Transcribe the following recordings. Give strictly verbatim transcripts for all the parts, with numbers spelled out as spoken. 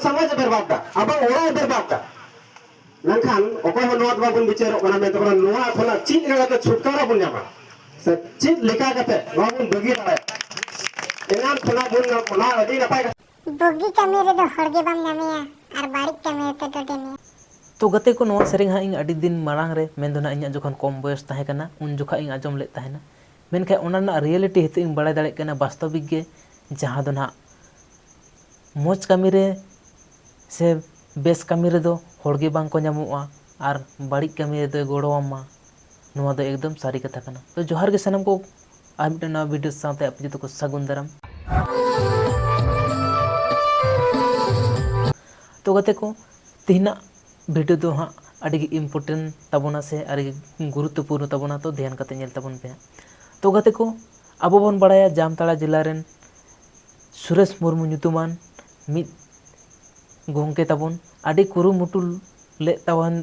ᱥᱚᱢᱟᱡᱽ ᱮ ᱵᱮᱨᱵᱟᱫ ᱫᱟ, ᱟᱵᱚ ᱚᱲᱟᱜ ᱮ ᱵᱮᱨᱵᱟᱫ ᱫᱟ᱾ ᱢᱮᱱᱠᱷᱟᱱ ᱚᱠᱚᱭ ᱦᱚᱸ ᱱᱚᱣᱟ ᱫᱚ ᱵᱟᱵᱚᱱ ᱵᱤᱪᱟᱹᱨᱚᱜ ᱠᱟᱱᱟ, ᱢᱮᱱᱛᱮ ᱱᱚᱣᱟ ᱠᱷᱚᱱᱟᱜ ᱪᱮᱫ ᱞᱮᱠᱟ ᱠᱟᱛᱮ ᱪᱷᱩᱴᱠᱟᱨᱟ ᱵᱚᱱ ᱧᱟᱢᱟ, ᱥᱮ ᱪᱮᱫ ᱞᱮᱠᱟ ᱠᱟᱛᱮ ᱱᱚᱣᱟ ᱵᱚᱱ ᱵᱟᱹᱜᱤ ᱫᱟᱲᱮᱭᱟᱜᱼᱟ᱾ ᱮᱱᱟᱱ ᱠᱷᱚᱱᱟᱜ ᱵᱚᱱ ᱚᱱᱟ ᱟᱹᱰᱤ ᱱᱟᱯᱟᱭ ᱠᱟᱛᱷᱟ᱾ ᱵᱩᱜᱤ ᱠᱟᱹᱢᱤ ᱨᱮᱫᱚ ᱦᱚᱲ ᱜᱮ ᱵᱟᱢ ᱧᱟᱢᱮᱭᱟ, ᱟᱨ ᱵᱟᱹᱲᱤᱡ ᱠᱟᱹᱢᱤ ᱨᱮᱫᱚ ᱰᱚᱰᱮ ᱢᱮᱭᱟ᱾ ᱛᱚ ᱜᱟᱛᱮ ᱠᱚ, ᱱᱚᱣᱟ ᱥᱮᱨᱮᱧ ᱦᱟᱸᱜ ᱤᱧ ᱟᱹᱰᱤ ᱫᱤᱱ ᱢᱟᱲᱟᱝ ᱨᱮ, ᱢᱮᱱᱫᱚ ᱱᱟᱦᱟᱜ ᱤᱧᱟᱹᱜ ᱡᱚᱠᱷᱚᱱ ᱠᱚᱢ ᱵᱚᱭᱚᱥ ᱛᱟᱦᱮᱸ ᱠᱟᱱᱟ, ᱩᱱ ᱡᱚᱠᱷᱟᱜ ᱤᱧ ᱟᱸᱡᱚᱢ ᱞᱮᱫ ᱛᱟᱦᱮᱱᱟ᱾ ᱢᱮᱱᱠᱷᱟᱱ ᱚᱱᱟ ᱨᱮᱱᱟᱜ ᱨᱤᱭᱮᱞᱤᱴᱤ ᱱᱤᱛᱚᱜ ᱤᱧ ᱵᱟᱲᱟᱭ ᱫᱟᱲᱮᱭᱟᱜ ᱠᱟᱱᱟ, ᱵᱟᱥᱛᱚᱵᱤᱠ ᱜᱮ, ᱡᱟᱦᱟᱸ ᱫᱚ ᱱᱟᱦᱟᱜ ᱢᱚᱡᱽ ᱠᱟᱹᱢᱤ ᱨᱮ ᱥᱮ ᱵᱮᱥ ᱠᱟᱹᱢᱤ ᱨᱮᱫᱚ ᱦᱚᱲ ᱜᱮ ᱵᱟᱝ ᱠᱚ ᱧᱟᱢᱚᱜᱼᱟ, ᱟᱨ ᱵᱟᱹᱲᱤᱡ ᱠᱟᱹᱢᱤ ᱨᱮᱫᱚᱭ ᱜᱚᱲᱚᱣᱟᱢᱟ᱾ ᱱᱚᱣᱟ ᱫᱚ ᱮᱠᱫᱚᱢ ᱥᱟᱹᱨᱤ ᱠᱟᱛᱷᱟ ᱠᱟᱱᱟ᱾ ᱛᱚ ᱡᱚᱦᱟᱨ ᱜᱮ ᱥᱟᱱᱟᱢ ᱠᱚ, ᱟᱨ ᱢᱤᱫᱴᱮᱱ ᱱᱟᱣᱟ ᱵᱷᱤᱰᱤᱭᱳ ᱥᱟᱶᱛᱮ ᱟᱯᱮ ᱡᱚᱛᱚ ᱠᱚ ᱥᱟᱹᱜᱩᱱ ᱫᱟᱨᱟᱢ᱾ ᱛᱚ ᱜᱟᱛᱮ ᱠᱚ, ᱛᱮᱦᱮᱧᱟᱜ ᱵᱷᱤᱰᱤᱭᱳ ᱫᱚ ᱦᱟᱸᱜ ᱟᱹᱰᱤ ᱜᱮ ᱤᱢᱯᱚᱨᱴᱮᱱᱴ ᱛᱟᱵᱚᱱᱟ ᱥᱮ ᱟᱹᱰᱤ ᱜᱩᱨᱩᱛᱛᱚᱯᱩᱨᱱᱚ ᱛᱟᱵᱚᱱᱟ, ᱛᱚ ᱫᱷᱮᱭᱟᱱ ᱠᱟᱛᱮ ᱧᱮᱞ ᱛᱟᱵᱚᱱ ᱯᱮ ᱦᱟᱸᱜ᱾ ᱛᱚ ᱜᱟᱛᱮ ᱠᱚ, ᱟᱵᱚ ᱵᱚᱱ ᱵᱟᱲᱟᱭᱟ ᱡᱟᱢᱛᱟᱲᱟ ᱡᱮᱞᱟ ᱨᱮᱱ ᱥᱩᱨᱮᱥ ᱢᱩᱨᱢᱩ ᱧᱩᱛᱩᱢᱟᱱ ᱢᱤᱫ ᱜᱚᱢᱠᱮ ᱛᱟᱵᱚᱱ ᱟᱹᱰᱤ ᱠᱩᱨᱩᱢᱩᱴᱩ ᱞᱮᱫ ᱛᱟᱵᱚᱱ,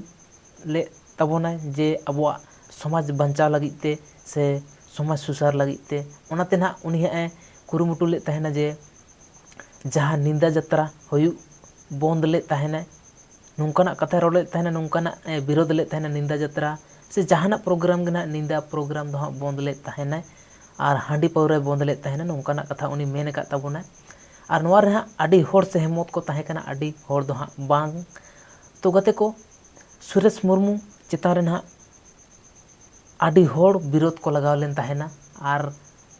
ᱞᱮᱫ ᱛᱟᱵᱚᱱᱟᱭ ᱡᱮ ᱟᱵᱚᱣᱟᱜ ᱥᱚᱢᱟᱡᱽ ᱵᱟᱧᱪᱟᱣ ᱞᱟᱹᱜᱤᱫ ᱛᱮ ᱥᱮ ᱥᱚᱢᱟᱡᱽ ᱥᱩᱥᱟᱹᱨ ᱞᱟᱹᱜᱤᱫ ᱛᱮ᱾ ᱚᱱᱟᱛᱮ ᱱᱟᱦᱟᱜ ᱩᱱᱤ ᱦᱟᱸᱜ ᱮ ᱠᱩᱨᱩᱢᱩᱴᱩ ᱞᱮᱫ ᱛᱟᱦᱮᱱᱟ ᱡᱮ ᱡᱟᱦᱟᱸ ᱧᱤᱫᱟᱹ ᱡᱟᱛᱨᱟ ᱦᱩᱭᱩᱜ ᱵᱚᱱᱫ ᱞᱮᱫ ᱛᱟᱦᱮᱱᱟᱭ, ᱱᱚᱝᱠᱟᱱᱟᱜ ᱠᱟᱛᱷᱟᱭ ᱨᱚᱲ ᱞᱮᱫ ᱛᱟᱦᱮᱱᱟ, ᱱᱚᱝᱠᱟᱱᱟᱜ ᱮ ᱵᱤᱨᱳᱫ ᱞᱮᱫ ᱛᱟᱦᱮᱱᱟ ᱧᱤᱫᱟᱹ ᱡᱟᱛᱨᱟ ᱥᱮ ᱡᱟᱦᱟᱱᱟᱜ ᱯᱨᱳᱜᱨᱟᱢ ᱜᱮ ᱱᱟᱦᱟᱜ, ᱧᱤᱫᱟᱹ ᱯᱨᱳᱜᱨᱟᱢ ᱫᱚ ᱦᱟᱸᱜ ᱵᱚᱱᱫ ᱞᱮᱫ ᱛᱟᱦᱮᱱᱟᱭ ᱟᱨ ᱦᱟᱺᱰᱤ ᱯᱟᱹᱣᱨᱟᱹᱭ ᱵᱚᱱᱫ ᱞᱮᱫ ᱛᱟᱦᱮᱱᱟ, ᱱᱚᱝᱠᱟᱱᱟᱜ ᱠᱟᱛᱷᱟ ᱩᱱᱤ ᱢᱮᱱ ᱟᱠᱟᱫ ᱛᱟᱵᱚᱱᱟᱭ᱾ ᱟᱨ ᱱᱚᱣᱟ ᱨᱮ ᱦᱟᱸᱜ ᱟᱹᱰᱤ ᱦᱚᱲ ᱥᱮᱦᱢᱚᱛ ᱠᱚ ᱛᱟᱦᱮᱸ ᱠᱟᱱᱟ, ᱟᱹᱰᱤ ᱦᱚᱲ ᱫᱚ ᱦᱟᱸᱜ ᱵᱟᱝ᱾ ᱛᱚ ᱜᱟᱛᱮ ᱠᱚ, ᱥᱩᱨᱮᱥ ᱢᱩᱨᱢᱩ ᱪᱮᱛᱟᱱ ᱨᱮ ᱱᱟᱦᱟᱜ ᱟᱹᱰᱤ ᱦᱚᱲ ᱵᱤᱨᱳᱫ ᱠᱚ ᱞᱟᱜᱟᱣ ᱞᱮᱱ ᱛᱟᱦᱮᱱᱟ ᱟᱨ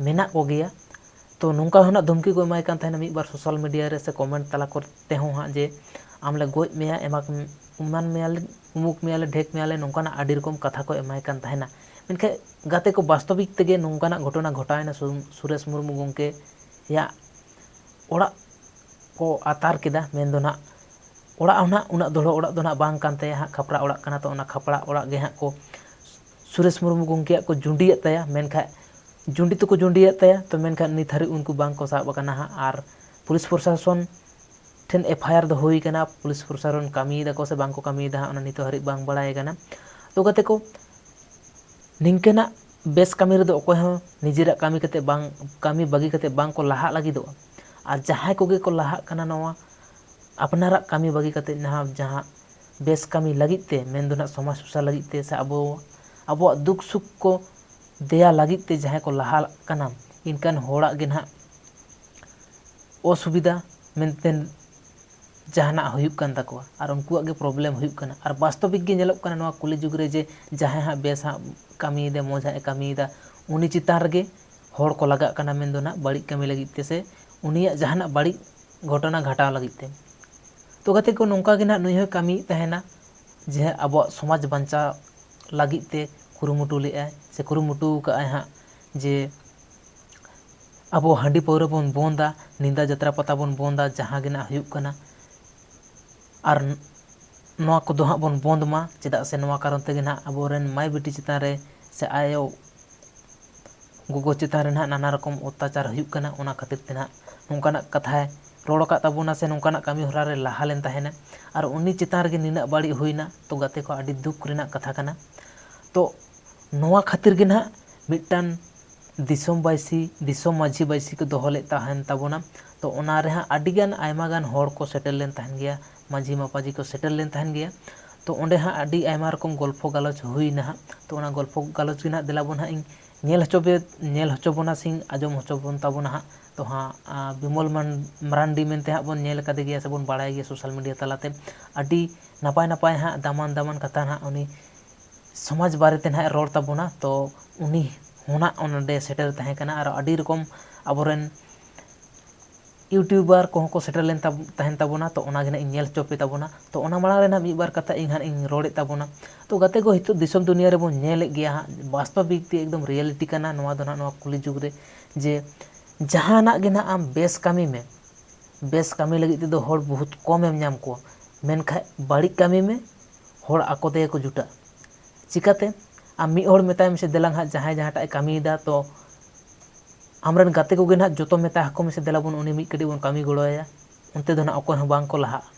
ᱢᱮᱱᱟᱜ ᱠᱚᱜᱮᱭᱟ᱾ ᱛᱚ ᱱᱚᱝᱠᱟ ᱦᱚᱸ ᱱᱟᱜ ᱫᱷᱩᱢᱠᱤ ᱠᱚ ᱮᱢᱟᱭ ᱠᱟᱱ ᱛᱟᱦᱮᱱᱟ ᱢᱤᱫ ᱵᱟᱨ ᱥᱳᱥᱟᱞ ᱢᱤᱰᱤᱭᱟ ᱨᱮ ᱥᱮ ᱠᱚᱢᱮᱱᱴ ᱛᱟᱞᱟ ᱠᱚᱨᱮ ᱛᱮᱦᱚᱸ ᱦᱟᱸᱜ ᱡᱮ, "ᱟᱢ ᱞᱮ ᱜᱚᱡ ᱢᱮᱭᱟ, ᱮᱢᱟ-, ᱮᱢᱟᱱ ᱢᱮᱭᱟᱞᱮ, ᱩᱢᱩᱠ ᱢᱮᱭᱟᱞᱮ, ᱰᱷᱮᱠ ᱢᱮᱭᱟᱞᱮ", ᱱᱚᱝᱠᱟᱱᱟᱜ ᱟᱹᱰᱤ ᱨᱚᱠᱚᱢ ᱠᱟᱛᱷᱟ ᱠᱚ ᱮᱢᱟᱭ ᱠᱟᱱ ᱛᱟᱦᱮᱱᱟ᱾ ᱢᱮᱱᱠᱷᱟᱱ ᱜᱟᱛᱮ ᱠᱚ, ᱵᱟᱥᱛᱚᱵᱤᱠ ᱛᱮᱜᱮ ᱱᱚᱝᱠᱟᱱᱟᱜ ᱜᱷᱚᱴᱚᱱᱟ ᱜᱷᱚᱴᱟᱣᱮᱱᱟ ᱥᱩ-, ᱥᱩᱨᱮᱥ ᱢᱩᱨᱢᱩ ᱜᱚᱢᱠᱮᱭᱟᱜ ᱚᱲᱟᱜ ᱠᱚ ᱟᱛᱟᱨ ᱠᱮᱫᱟ, ᱢᱮᱱᱫᱚ ᱱᱟᱜ ᱚᱲᱟᱜ ᱦᱚᱸ ᱱᱟᱜ ᱩᱱᱟᱹᱜ ᱫᱚᱦᱲᱚ ᱚᱲᱟᱜ ᱫᱚ ᱱᱟᱜ ᱵᱟᱝ ᱠᱟᱱ ᱛᱟᱭᱟ ᱦᱟᱸᱜ, ᱠᱷᱟᱯᱨᱟ ᱚᱲᱟᱜ ᱠᱟᱱᱟ᱾ ᱛᱚ ᱚᱱᱟ ᱠᱷᱟᱯᱨᱟ ᱚᱲᱟᱜ ᱜᱮ ᱦᱟᱸᱜ ᱠᱚ ᱥᱩᱨᱮᱥ ᱢᱩᱨᱢᱩ ᱜᱚᱢᱠᱮᱭᱟᱜ ᱠᱚ ᱡᱩᱸᱰᱤᱭᱮᱫ ᱛᱟᱭᱟ, ᱢᱮᱱᱠᱷᱟᱡ ᱡᱩᱸᱰᱤ ᱛᱮᱠᱚ ᱡᱩᱸᱰᱤᱭᱮᱫ ᱛᱟᱭᱟ, ᱛᱚ ᱢᱮᱱᱠᱷᱟᱱ ᱱᱤᱛ ᱦᱟᱹᱨᱤᱡ ᱩᱱᱠᱩ ᱵᱟᱝ ᱠᱚ ᱥᱟᱵ ᱟᱠᱟᱱᱟ ᱦᱟᱸᱜ᱾ ᱟᱨ ᱯᱩᱞᱤᱥ ᱯᱨᱚᱥᱟᱥᱚᱱ ᱴᱷᱮᱱ ᱮᱯᱷ ᱟᱭ ᱟᱨ ᱫᱚ ᱦᱩᱭ ᱟᱠᱟᱱᱟ, ᱯᱩᱞᱤᱥ ᱯᱨᱚᱥᱟᱥᱚᱱ ᱠᱟᱹᱢᱤᱭᱮᱫᱟ ᱠᱚ ᱥᱮ ᱵᱟᱝ ᱠᱚ ᱠᱟᱹᱢᱤᱭᱮᱫᱟ ᱦᱟᱸᱜ, ᱚᱱᱟ ᱱᱤᱛᱚᱜ ᱦᱟᱹᱨᱤᱡ ᱵᱟᱝ ᱵᱟᱲᱟᱭ ᱠᱟᱱᱟ᱾ ᱛᱚ ᱜᱟᱛᱮ ᱠᱚ, ᱱᱤᱝᱠᱟᱹᱱᱟᱜ ᱵᱮᱥ ᱠᱟᱹᱢᱤ ᱨᱮᱫᱚ ᱚᱠᱚᱭ ᱦᱚᱸ ᱱᱤᱡᱮᱨᱟᱜ ᱠᱟᱹᱢᱤ ᱠᱟᱛᱮ ᱵᱟᱝ, ᱠᱟᱹᱢᱤ ᱵᱟᱹᱜᱤ ᱠᱟᱛᱮ ᱵᱟᱝ ᱠᱚ ᱞᱟᱦᱟᱜ ᱞᱟᱹᱜᱤᱫᱚᱜᱼᱟ᱾ ᱟᱨ ᱡᱟᱦᱟᱸᱭ ᱠᱚᱜᱮ ᱠᱚ ᱞᱟᱦᱟᱜ ᱠᱟᱱᱟ ᱱᱚᱣᱟ ᱟᱯᱱᱟᱨᱟᱜ ᱠᱟᱹᱢᱤ ᱵᱟᱹᱜᱤ ᱠᱟᱛᱮ ᱱᱟᱦᱟᱜ ᱡᱟᱦᱟᱸ ᱵᱮᱥ ᱠᱟᱹᱢᱤ ᱞᱟᱹᱜᱤᱫ ᱛᱮ, ᱢᱮᱱᱫᱚ ᱱᱟᱦᱟᱜ ᱥᱚᱢᱟᱡᱽ ᱥᱩᱥᱟᱹᱨ ᱞᱟᱹᱜᱤᱫ ᱛᱮ ᱥᱮ ᱟᱵᱚ, ᱟᱵᱚᱣᱟᱜ ᱫᱩᱠ ᱥᱩᱠ ᱠᱚ ᱫᱮᱭᱟ ᱞᱟᱹᱜᱤᱫ ᱛᱮ ᱡᱟᱦᱟᱸᱭ ᱠᱚ ᱞᱟᱦᱟᱜ ᱠᱟᱱᱟ, ᱮᱱᱠᱟᱱ ᱦᱚᱲᱟᱜ ᱜᱮ ᱱᱟᱦᱟᱜ ᱚᱥᱩᱵᱤᱫᱷᱟ ᱢᱮᱱᱛᱮ ᱡᱟᱦᱟᱱᱟᱜ ᱦᱩᱭᱩᱜ ᱠᱟᱱ ᱛᱟᱠᱚᱣᱟ ᱟᱨ ᱩᱱᱠᱩᱣᱟᱜ ᱜᱮ problem ᱦᱩᱭᱩᱜ ᱠᱟᱱᱟ᱾ ᱟᱨ ᱵᱟᱥᱛᱚᱵᱤᱠ ᱜᱮ ᱧᱮᱞᱚᱜ ᱠᱟᱱᱟ ᱱᱚᱣᱟ ᱠᱩᱞᱤ ᱡᱩᱜᱽ ᱨᱮ, ᱡᱮ ᱡᱟᱦᱟᱸᱭ ᱦᱟᱸᱜ ᱵᱮᱥ ᱦᱟᱸᱜ ᱠᱟᱹᱢᱤᱭᱮᱫᱟ, ᱢᱚᱡᱽ ᱦᱟᱸᱜ ᱮ ᱠᱟᱹᱢᱤᱭᱮᱫᱟ, ᱩᱱᱤ ᱪᱮᱛᱟᱱ ᱨᱮᱜᱮ ᱦᱚᱲ ᱠᱚ ᱞᱟᱜᱟᱜ ᱠᱟᱱᱟ, ᱢᱮᱱᱫᱚ ᱱᱟᱦᱟᱜ ᱵᱟᱹᱲᱤᱡ ᱠᱟᱹᱢᱤ ᱞᱟᱹᱜᱤᱫ ᱛᱮ ᱥᱮ ᱩᱱᱤᱭᱟᱜ ᱡᱟᱦᱟᱱᱟᱜ ᱵᱟᱹᱲᱤᱡ ᱜᱷᱚᱴᱚᱱᱟ ᱜᱷᱟᱴᱟᱣ ᱞᱟᱹᱜᱤᱫ ᱛᱮ᱾ ᱛᱚ ᱜᱟᱛᱮ ᱠᱚ, ᱱᱚᱝᱠᱟ ᱜᱮ ᱱᱟᱦᱟᱜ ᱱᱩᱭ ᱦᱚᱸᱭ ᱠᱟᱹᱢᱤᱭᱮᱫ ᱛᱟᱦᱮᱱᱟ, ᱡᱮ ᱟᱵᱚᱣᱟᱜ ᱥᱚᱢᱟᱡᱽ ᱵᱟᱧᱪᱟᱣ ᱞᱟᱹᱜᱤᱫ ᱛᱮ ᱠᱩᱨᱩᱢᱩᱴᱩ ᱞᱮᱫᱟᱭ ᱥᱮ ᱠᱩᱨᱩᱢᱩᱴᱩ ᱟᱠᱟᱫᱼᱟᱭ ᱦᱟᱸᱜ, ᱡᱮ ᱟᱵᱚ ᱦᱟᱺᱰᱤ ᱯᱟᱹᱣᱨᱟᱹ ᱵᱚᱱ ᱵᱚᱱᱫᱟ, ᱧᱤᱫᱟᱹ ᱡᱟᱛᱨᱟ ᱯᱟᱛᱟ ᱵᱚᱱ ᱵᱚᱱᱫᱟ, ᱡᱟᱦᱟᱸ ᱜᱮ ᱱᱟᱦᱟᱜ ᱦᱩᱭᱩᱜ ᱠᱟᱱᱟ, ᱟᱨ ᱱᱚᱣᱟ ᱠᱚᱫᱚ ᱦᱟᱸᱜ ᱵᱚᱱ ᱵᱚᱱᱫ ᱢᱟ᱾ ᱪᱮᱫᱟᱜ ᱥᱮ ᱱᱚᱣᱟ ᱠᱟᱨᱚᱱ ᱛᱮᱜᱮ ᱱᱟᱦᱟᱜ ᱟᱵᱚᱨᱮᱱ ᱢᱟᱹᱭ ᱵᱤᱴᱤ ᱪᱮᱛᱟᱱ ᱨᱮ ᱥᱮ ᱟᱭᱳ ᱜᱚᱜᱚ ᱪᱮᱛᱟᱱ ᱨᱮ ᱱᱟᱦᱟᱜ ᱱᱟᱱᱟ ᱨᱚᱠᱚᱢ ᱚᱛᱛᱟᱪᱟᱨ ᱦᱩᱭᱩᱜ ᱠᱟᱱᱟ᱾ ᱚᱱᱟ ᱠᱷᱟᱹᱛᱤᱨ ᱛᱮ ᱱᱟᱦᱟᱜ ᱱᱚᱝᱠᱟᱱᱟᱜ ᱠᱟᱛᱷᱟᱭ ᱨᱚᱲ ᱟᱠᱟᱫ ᱛᱟᱵᱚᱱᱟ ᱥᱮ ᱱᱚᱝᱠᱟᱱᱟᱜ ᱠᱟᱹᱢᱤ ᱦᱚᱨᱟ ᱨᱮ ᱞᱟᱦᱟ ᱞᱮᱱ ᱛᱟᱦᱮᱱᱟ, ᱟᱨ ᱩᱱᱤ ᱪᱮᱛᱟᱱ ᱨᱮᱜᱮ ᱱᱤᱱᱟᱹᱜ ᱵᱟᱹᱲᱤᱡ ᱦᱩᱭᱱᱟ᱾ ᱛᱚ ᱜᱟᱛᱮ ᱠᱚ, ᱟᱹᱰᱤ ᱫᱩᱠ ᱨᱮᱱᱟᱜ ᱠᱟᱛᱷᱟ ᱠᱟᱱᱟ᱾ ᱛᱚ ᱱᱚᱣᱟ ᱠᱷᱟᱹᱛᱤᱨ ᱜᱮ ᱱᱟᱦᱟᱜ ᱢᱤᱫᱴᱟᱝ ᱫᱤᱥᱚᱢ ᱵᱟᱹᱭᱥᱤ, ᱫᱤᱥᱚᱢ ᱢᱟᱹᱡᱷᱤ ᱵᱟᱹᱭᱥᱤ ᱠᱚ ᱫᱚᱦᱚ ᱞᱮᱫ ᱛᱟᱦᱮᱱ ᱛᱟᱵᱚᱱᱟ᱾ ᱛᱚ ᱚᱱᱟ ᱨᱮᱦᱟᱸᱜ ᱟᱹᱰᱤᱜᱟᱱ, ᱟᱭᱢᱟ ᱜᱟᱱ ᱦᱚᱲ ᱠᱚ ᱥᱮᱴᱮᱨ ᱞᱮᱱ ᱛᱟᱦᱮᱱ ᱜᱮᱭᱟ, ᱢᱟᱹᱡᱷᱤ ᱢᱟᱯᱟᱡᱷᱤ ᱠᱚ ᱥᱮᱴᱮᱨ ᱞᱮᱱ ᱛᱟᱦᱮᱱ ᱜᱮᱭᱟ᱾ ᱛᱚ ᱚᱸᱰᱮ ᱦᱟᱸᱜ ᱟᱹᱰᱤ ᱟᱭᱢᱟ ᱨᱚᱠᱚᱢ ᱜᱚᱞᱯᱷᱚ ᱜᱟᱞᱚᱪ ᱦᱩᱭᱱᱟ ᱦᱟᱸᱜ᱾ ᱛᱚ ᱚᱱᱟ ᱜᱚᱞᱯᱷᱚ ᱜᱟᱞᱚᱪ ᱜᱮ ᱱᱟᱦᱟᱜ ᱫᱮᱞᱟ ᱵᱚᱱ ᱦᱟᱸᱜ ᱤᱧ ᱧᱮᱞ ᱦᱚᱪᱚ ᱵᱮ-, ᱧᱮᱞ ᱦᱚᱪᱚ ᱵᱚᱱᱟ ᱥᱮᱧ ᱟᱸᱡᱚᱢ ᱦᱚᱪᱚ ᱵᱚᱱ ᱛᱟᱵᱚᱱᱟ ᱦᱟᱸᱜ᱾ ᱛᱚ ᱦᱟᱸᱜ, ᱟ, ᱵᱤᱢᱚᱞ ᱢᱟᱱ-, ᱢᱟᱨᱟᱱᱰᱤ ᱢᱮᱱᱛᱮ ᱦᱟᱸᱜ ᱵᱚᱱ ᱧᱮᱞ ᱠᱟᱫᱮ ᱜᱮᱭᱟ ᱥᱮ ᱵᱚᱱ ᱵᱟᱲᱟᱭ ᱜᱮᱭᱟ social media ᱛᱟᱞᱟᱛᱮ᱾ ᱟᱹᱰᱤ ᱱᱟᱯᱟᱭ ᱱᱟᱯᱟᱭ ᱦᱟᱸᱜ, ᱫᱟᱢᱟᱱ ᱫᱟᱢᱟᱱ ᱠᱟᱛᱷᱟ ᱦᱟᱸᱜ ᱩᱱᱤ ᱥᱚᱢᱟᱡᱽ ᱵᱟᱨᱮᱛᱮ ᱱᱟᱦᱟᱜ ᱮ ᱨᱚᱲ ᱛᱟᱵᱚᱱᱟ᱾ ᱛᱚ ᱩᱱᱤ ᱦᱚᱸ ᱱᱟᱜ ᱚᱸᱰᱮ ᱥᱮᱴᱮᱨ ᱛᱟᱦᱮᱸ ᱠᱟᱱᱟ᱾ ᱟᱨ ᱟᱹᱰᱤ ᱨᱚᱠᱚᱢ ᱟᱵᱚᱨᱮᱱ YouTuber ᱠᱚᱦᱚᱸ ᱠᱚ ᱥᱮᱴᱮᱨ ᱞᱮᱱ ᱛᱟᱵ-, ᱛᱟᱦᱮᱱ ᱛᱟᱵᱚᱱᱟ᱾ ᱛᱚ ᱚᱱᱟ ᱜᱮ ᱱᱟᱜ ᱤᱧ ᱧᱮᱞ ᱦᱚᱪᱚ ᱯᱮ ᱛᱟᱵᱚᱱᱟ᱾ ᱛᱚ ᱚᱱᱟ ᱢᱟᱲᱟᱝ ᱨᱮ ᱱᱟᱜ ᱢᱤᱫ ᱵᱟᱨ ᱠᱟᱛᱷᱟ ᱤᱧ ᱦᱟᱸᱜ ᱤᱧ ᱨᱚᱲᱮᱫ ᱛᱟᱵᱚᱱᱟ᱾ ᱛᱚ ᱜᱟᱛᱮ ᱠᱚ, ᱱᱤᱛᱚᱜ ᱫᱤᱥᱚᱢ ᱫᱩᱱᱤᱭᱟᱹ ᱨᱮᱵᱚᱱ ᱧᱮᱞᱮᱫ ᱜᱮᱭᱟ ᱦᱟᱸᱜ, ᱵᱟᱥᱛᱚᱵᱤᱠ ᱛᱮ ᱮᱠᱫᱚᱢ reality ᱠᱟᱱᱟ ᱱᱚᱣᱟ ᱫᱚ ᱱᱟᱜ, ᱱᱚᱣᱟ ᱠᱩᱞᱤ ᱡᱩᱜᱽ ᱨᱮ, ᱡᱮ ᱡᱟᱦᱟᱱᱟᱜ ᱜᱮ ᱱᱟᱜ ᱟᱢ ᱵᱮᱥ ᱠᱟᱹᱢᱤ ᱢᱮ, ᱵᱮᱥ ᱠᱟᱹᱢᱤ ᱞᱟᱹᱜᱤᱫ ᱛᱮᱫᱚ ᱦᱚᱲ ᱵᱚᱦᱩᱛ ᱠᱚᱢᱮᱢ ᱧᱟᱢ ᱠᱚᱣᱟ, ᱢᱮᱱᱠᱷᱟᱡ ᱵᱟᱹᱲᱤᱡ ᱠᱟᱹᱢᱤ ᱢᱮ, ᱦᱚᱲ ᱟᱠᱚ ᱛᱮᱜᱮ ᱠᱚ ᱡᱩᱴᱟᱹᱜᱼᱟ᱾ ᱪᱤᱠᱟᱹᱛᱮ? ᱟᱢ ᱢᱤᱫ ᱦᱚᱲ ᱢᱮᱛᱟᱭ ᱢᱮᱥᱮ, "ᱫᱮᱞᱟᱝ ᱦᱟᱸᱜ ᱡᱟᱦᱟᱸᱭ ᱡᱟᱦᱟᱸᱴᱟᱜ ᱮ ᱠᱟᱹᱢᱤᱭᱮᱫᱟ", ᱛᱚ ᱟᱢᱨᱮᱱ ᱜᱟᱛᱮ ᱠᱚᱜᱮ ᱱᱟᱦᱟᱜ ᱡᱚᱛᱚ ᱢᱮᱛᱟ ᱟᱠᱚ ᱢᱮᱥᱮ, "ᱫᱮᱞᱟ ᱵᱚᱱ ᱩᱱᱤ ᱢᱤᱫ ᱠᱟᱹᱴᱤᱡ ᱵᱚᱱ ᱠᱟᱹᱢᱤ ᱜᱚᱲᱚ ᱟᱭᱟ", ᱚᱱᱛᱮ ᱫᱚ ᱱᱟᱦᱟᱜ ᱚᱠᱚᱭ ᱦᱚᱸ ᱵᱟᱝ ᱠᱚ ᱞᱟᱦᱟᱜᱼᱟ᱾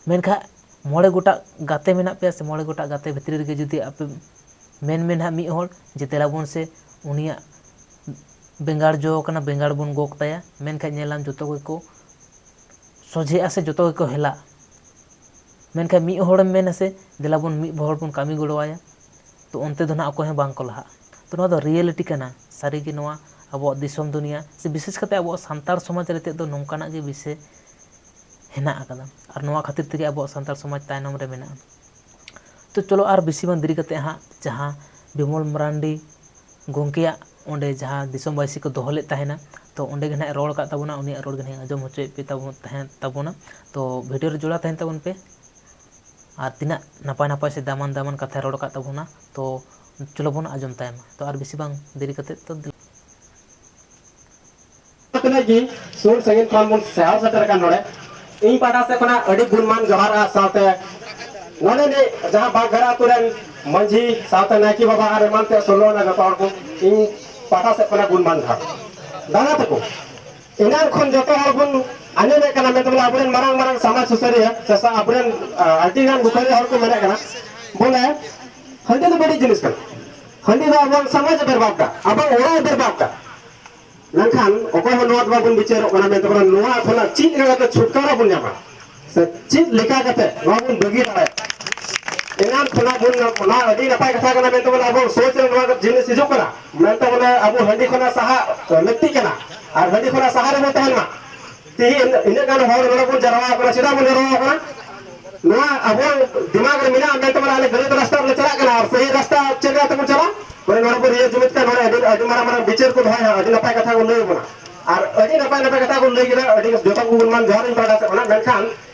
ᱢᱮᱱᱠᱷᱟᱱ ᱢᱚᱬᱮ ᱜᱚᱴᱟᱜ ᱜᱟᱛᱮ ᱢᱮᱱᱟᱜ ᱯᱮᱭᱟ ᱥᱮ ᱢᱚᱬᱮ ᱜᱚᱴᱟᱜ ᱜᱟᱛᱮ ᱵᱷᱤᱛᱨᱤ ᱨᱮᱜᱮ ᱡᱩᱫᱤ ᱟᱯᱮ ᱢᱮᱱ ᱢᱮ ᱱᱟᱦᱟᱜ ᱢᱤᱫ ᱦᱚᱲ ᱡᱮ, "ᱫᱮᱞᱟ ᱵᱚᱱ ᱥᱮ ᱩᱱᱤᱭᱟᱜ ᱵᱮᱸᱜᱟᱲ ᱡᱚ ᱠᱟᱱᱟ, ᱵᱮᱸᱜᱟᱲ ᱵᱚᱱ ᱜᱚᱜ ᱛᱟᱭᱟ", ᱢᱮᱱᱠᱷᱟᱱ ᱧᱮᱞᱟᱢ ᱡᱚᱛᱚ ᱜᱮᱠᱚ ᱥᱚᱡᱷᱮᱜᱼᱟ ᱥᱮ ᱡᱚᱛᱚ ᱜᱮᱠᱚ ᱦᱮᱞᱟᱜ᱾ ᱢᱮᱱᱠᱷᱟᱱ ᱢᱤᱫ ᱦᱚᱲᱮᱢ ᱢᱮᱱᱟ ᱥᱮ, "ᱫᱮᱞᱟ ᱵᱚᱱ ᱢᱤᱫ ᱦᱚᱲ ᱵᱚᱱ ᱠᱟᱹᱢᱤ ᱜᱚᱲᱚᱣᱟᱭᱟ", ᱛᱚ ᱚᱱᱛᱮ ᱫᱚ ᱱᱟᱦᱟᱜ ᱚᱠᱚᱭ ᱦᱚᱸ ᱵᱟᱝ ᱠᱚ ᱞᱟᱦᱟᱜᱼᱟ᱾ ᱛᱚ ᱱᱚᱣᱟ ᱫᱚ ᱨᱤᱭᱮᱞᱤᱴᱤ ᱠᱟᱱᱟ᱾ ᱥᱟᱹᱨᱤᱜᱮ ᱱᱚᱣᱟ ᱟᱵᱚᱣᱟᱜ ᱫᱤᱥᱚᱢ ᱫᱩᱱᱤᱭᱟᱹ ᱥᱮ ᱵᱤᱥᱮᱥ ᱠᱟᱛᱮ ᱟᱵᱚᱣᱟᱜ ᱥᱟᱱᱛᱟᱲ ᱥᱚᱢᱟᱡᱽ ᱨᱮ ᱛᱮᱫ ᱫᱚ ᱱᱚᱝᱠᱟᱱᱟᱜ ᱜᱮ ᱵᱤᱥᱮ ᱦᱮᱱᱟᱜ ᱟᱠᱟᱫᱟ᱾ ᱟᱨ ᱱᱚᱣᱟ ᱠᱷᱟᱹᱛᱤᱨ ᱛᱮᱜᱮ ᱟᱵᱚᱣᱟᱜ ᱥᱟᱱᱛᱟᱲ ᱥᱚᱢᱟᱡᱽ ᱛᱟᱭᱱᱚᱢ ᱨᱮ ᱢᱮᱱᱟᱜᱼᱟ᱾ ᱛᱚ ᱪᱚᱞᱚ ᱟᱨ ᱵᱮᱥᱤ ᱵᱟᱝ ᱫᱮᱨᱤ ᱠᱟᱛᱮ ᱦᱟᱸᱜ ᱡᱟᱦᱟᱸ ᱵᱤᱢᱚᱞ ᱢᱟᱨᱟᱱᱰᱤ ᱜᱚᱢᱠᱮᱭᱟᱜ ᱚᱸᱰᱮ ᱡᱟᱦᱟᱸ ᱫᱤᱥᱚᱢᱵᱟᱥᱤ ᱠᱚ ᱫᱚᱦᱚ ᱞᱮᱫ ᱛᱟᱦᱮᱱᱟ, ᱛᱚ ᱚᱸᱰᱮ ᱜᱮ ᱱᱟᱦᱟᱜ ᱨᱚᱲ ᱟᱠᱟᱫ ᱛᱟᱵᱚᱱᱟ, ᱩᱱᱤᱭᱟᱜ ᱨᱚᱲ ᱜᱮ ᱱᱟᱦᱟᱜ ᱟᱸᱡᱚᱢ ᱦᱚᱪᱚᱭᱮᱫ ᱯᱮ ᱛᱟᱵᱚᱱ ᱛᱟᱦᱮᱸ ᱛᱟᱵᱚᱱᱟ᱾ ᱛᱚ ᱵᱷᱤᱰᱤᱭᱳ ᱨᱮ ᱡᱚᱲᱟᱣ ᱛᱟᱦᱮᱱ ᱛᱟᱵᱚᱱ ᱯᱮ᱾ ᱟᱨ ᱛᱤᱱᱟᱹᱜ ᱱᱟᱯᱟᱭ ᱱᱟᱯᱟᱭ ᱥᱮ ᱫᱟᱢᱟᱱ ᱫᱟᱢᱟᱱ ᱠᱟᱛᱷᱟᱭ ᱨᱚᱲ ᱟᱠᱟᱫ ᱛᱟᱵᱚᱱᱟ, ᱛᱚ ᱪᱚᱞᱚ ᱵᱚᱱ ᱟᱸᱡᱚᱢ ᱛᱟᱭ ᱢᱟ᱾ ᱛᱚ ᱟᱨ ᱵᱮᱥᱤ ᱵᱟᱝ ᱫᱮᱨᱤ ᱠᱟᱛᱮ ᱛᱚ ᱫᱮᱞᱟ᱾ ᱛᱤᱱᱟᱹᱜ ᱜᱮ ᱥᱩᱨ ᱥᱟᱺᱜᱤᱧ ᱠᱷᱚᱱ ᱵᱚᱱ ᱥᱮᱦᱚᱨ ᱥᱮᱴᱮᱨ ᱟᱠᱟᱱ ᱱᱚᱰᱮ, ᱤᱧ ᱯᱟᱦᱴᱟ ᱥᱮᱫ ᱠᱷᱚᱱᱟᱜ ᱟᱹᱰᱤ ᱜᱩᱱᱢᱟᱱ ᱡᱚᱦᱟᱨ ᱟᱨ ᱥᱟᱶᱛᱮ ᱱᱚᱰᱮ ᱱᱤᱡ ᱡᱟᱦᱟᱸ ᱵᱟᱜᱷᱟᱨᱟ ᱟᱹᱛᱩ ᱨᱮᱱ ᱢᱟᱹᱡᱷᱤ ᱥᱟᱶᱛᱮ ᱱᱟᱭᱠᱮ ᱵᱟᱵᱟ ᱟᱨ ᱮᱢᱟᱱ ᱛᱮ ᱥᱳᱞᱳ ᱟᱱᱟ ᱡᱚᱛᱚ ᱦᱚᱲ ᱠᱚ ᱤᱧ ᱯᱟᱦᱴᱟ ᱥᱮᱫ ᱠᱷᱚᱱᱟᱜ ᱜᱩᱱᱢᱟᱱ ᱡᱚᱦᱟᱨ᱾ ᱫᱟᱫᱟ ᱛᱟᱠᱚ, ᱮᱱᱟᱱ ᱠᱷᱚᱱ ᱡᱚᱛᱚ ᱦᱚᱲ ᱵᱚᱱ ᱟᱸᱡᱚᱢᱮᱫ ᱠᱟᱱᱟ, ᱢᱮᱱᱛᱮ ᱵᱚᱞᱮ ᱟᱵᱚᱨᱮᱱ ᱢᱟᱨᱟᱝ ᱢᱟᱨᱟᱝ ᱥᱚᱢᱟᱡᱽ ᱥᱩᱥᱟᱹᱨᱤᱭᱟᱹ ᱥᱮ ᱥᱟ-, ᱟᱵᱚᱨᱮᱱ, ᱟ, ᱟᱹᱰᱤ ᱜᱟᱱ ᱵᱩᱠᱷᱟᱹᱨᱤ ᱦᱚᱲ ᱠᱚ ᱢᱮᱱᱮᱫ ᱠᱟᱱᱟ, ᱵᱚᱞᱮ ᱦᱟᱺᱰᱤ ᱫᱚ ᱵᱟᱹᱲᱤᱡ ᱡᱤᱱᱤᱥ ᱠᱟᱱᱟ, ᱦᱟᱺᱰᱤ ᱫᱚ ᱟᱵᱚᱣᱟᱜ ᱥᱚᱢᱟᱡᱽ ᱮ ᱵᱮᱨᱵᱟᱫ ᱫᱟ, ᱟᱵᱚᱣᱟᱜ ᱚᱲᱟᱜ ᱮ ᱵᱮᱨᱵᱟᱫ ᱫᱟ᱾ ᱢᱮᱱᱠᱷᱟᱱ ᱚᱠᱚᱭ ᱦᱚᱸ ᱱᱚᱣᱟ ᱫᱚ ᱵᱟᱵᱚᱱ ᱵᱤᱪᱟᱹᱨᱚᱜ ᱠᱟᱱᱟ, ᱢᱮᱱᱛᱮ ᱵᱚᱞᱮ ᱱᱚᱣᱟ ᱠᱷᱚᱱᱟᱜ ᱪᱮᱫ ᱞᱮᱠᱟ ᱠᱟᱛᱮ ᱪᱷᱩᱴᱠᱟᱨᱟ ᱵᱚᱱ ᱧᱟᱢᱟ ᱥᱮ ᱪᱮᱫ ᱞᱮᱠᱟ ᱠᱟᱛᱮ ᱱᱚᱣᱟ ᱵᱚᱱ ᱵᱟᱹᱜᱤ ᱫᱟᱲᱮᱭᱟᱜᱼᱟ᱾ ᱮᱱᱟᱱ ᱠᱷᱚᱱᱟᱜ ᱵᱚᱱ, ᱚᱱᱟ ᱟᱹᱰᱤ ᱱᱟᱯᱟᱭ ᱠᱟᱛᱷᱟ ᱠᱟᱱᱟ, ᱢᱮᱱᱛᱮ ᱵᱚᱞᱮ ᱟᱵᱚ ᱥᱳᱪ ᱨᱮ ᱱᱚᱣᱟ ᱡᱤᱱᱤᱥ ᱦᱤᱡᱩᱜ ᱠᱟᱱᱟ, ᱢᱮᱱᱛᱮ ᱵᱚᱞᱮ ᱟᱵᱚ ᱦᱟᱺᱰᱤ ᱠᱷᱚᱱᱟᱜ ᱥᱟᱦᱟᱜ ᱞᱟᱹᱠᱛᱤ ᱠᱟᱱᱟ ᱟᱨ ᱦᱟᱺᱰᱤ ᱠᱷᱚᱱᱟᱜ ᱥᱟᱦᱟ ᱨᱮᱵᱚᱱ ᱛᱟᱦᱮᱱ ᱢᱟ᱾ ᱛᱮᱦᱮᱧ ᱤᱱᱟᱹᱜ ᱜᱟᱱ ᱦᱚᱲ ᱱᱚᱰᱮ ᱵᱚᱱ ᱡᱟᱨᱣᱟ ᱠᱟᱱᱟ, ᱪᱮᱫᱟᱜ ᱵᱚᱱ ᱡᱟᱨᱣᱟ ᱠᱟᱱᱟ? ᱱᱚᱣᱟ ᱟᱵᱚ ᱫᱤᱢᱟᱜᱽ ᱨᱮ ᱢᱮᱱᱟᱜᱼᱟ, ᱢᱮᱱᱛᱮ ᱵᱚᱞᱮ ᱟᱞᱮ ᱜᱟᱹᱞᱟᱹᱛ ᱨᱟᱥᱛᱟ ᱨᱮᱞᱮ ᱪᱟᱞᱟᱜ ᱠᱟᱱᱟ ᱟᱨ ᱥᱟᱹᱦᱤ ᱨᱟᱥᱛᱟ ᱪᱮᱫ ᱞᱮᱠᱟ ᱛᱮᱵᱚᱱ ᱪᱟᱞᱟᱜᱼᱟ? ᱵᱚᱞᱮ ᱱᱚᱰᱮ ᱵᱚᱱ ᱨᱤᱭᱟᱹ ᱡᱩᱢᱤᱫ ᱠᱟᱱ, ᱱᱚᱰᱮ ᱟᱹᱰᱤ, ᱟᱹᱰᱤ ᱢᱟᱨᱟᱝ ᱢᱟᱨᱟᱝ ᱵᱤᱪᱟᱹᱨ ᱠᱚ ᱫᱚᱦᱚᱭᱟ, ᱟᱹᱰᱤ ᱱᱟᱯᱟᱭ ᱠᱟᱛᱷᱟ ᱠᱚ ᱞᱟᱹᱭ ᱟᱵᱚᱱᱟ᱾ ᱟᱨ ᱟᱹᱰᱤ ᱱᱟᱯᱟᱭ ᱱᱟᱯᱟᱭ ᱠᱟᱛᱷᱟ ᱠᱚ ᱞᱟᱹᱭ ᱠᱮᱫᱟ, ᱟᱹᱰᱤ ᱡᱚᱛᱚ ᱠᱚ ᱜᱩᱱᱢᱟᱱ ᱡᱚᱦᱟᱨ ᱤᱧ ᱯᱟᱦᱴᱟ ᱥᱮᱫ ᱠᱷᱚᱱᱟᱜ᱾ ᱢᱮᱱᱠᱷᱟᱱ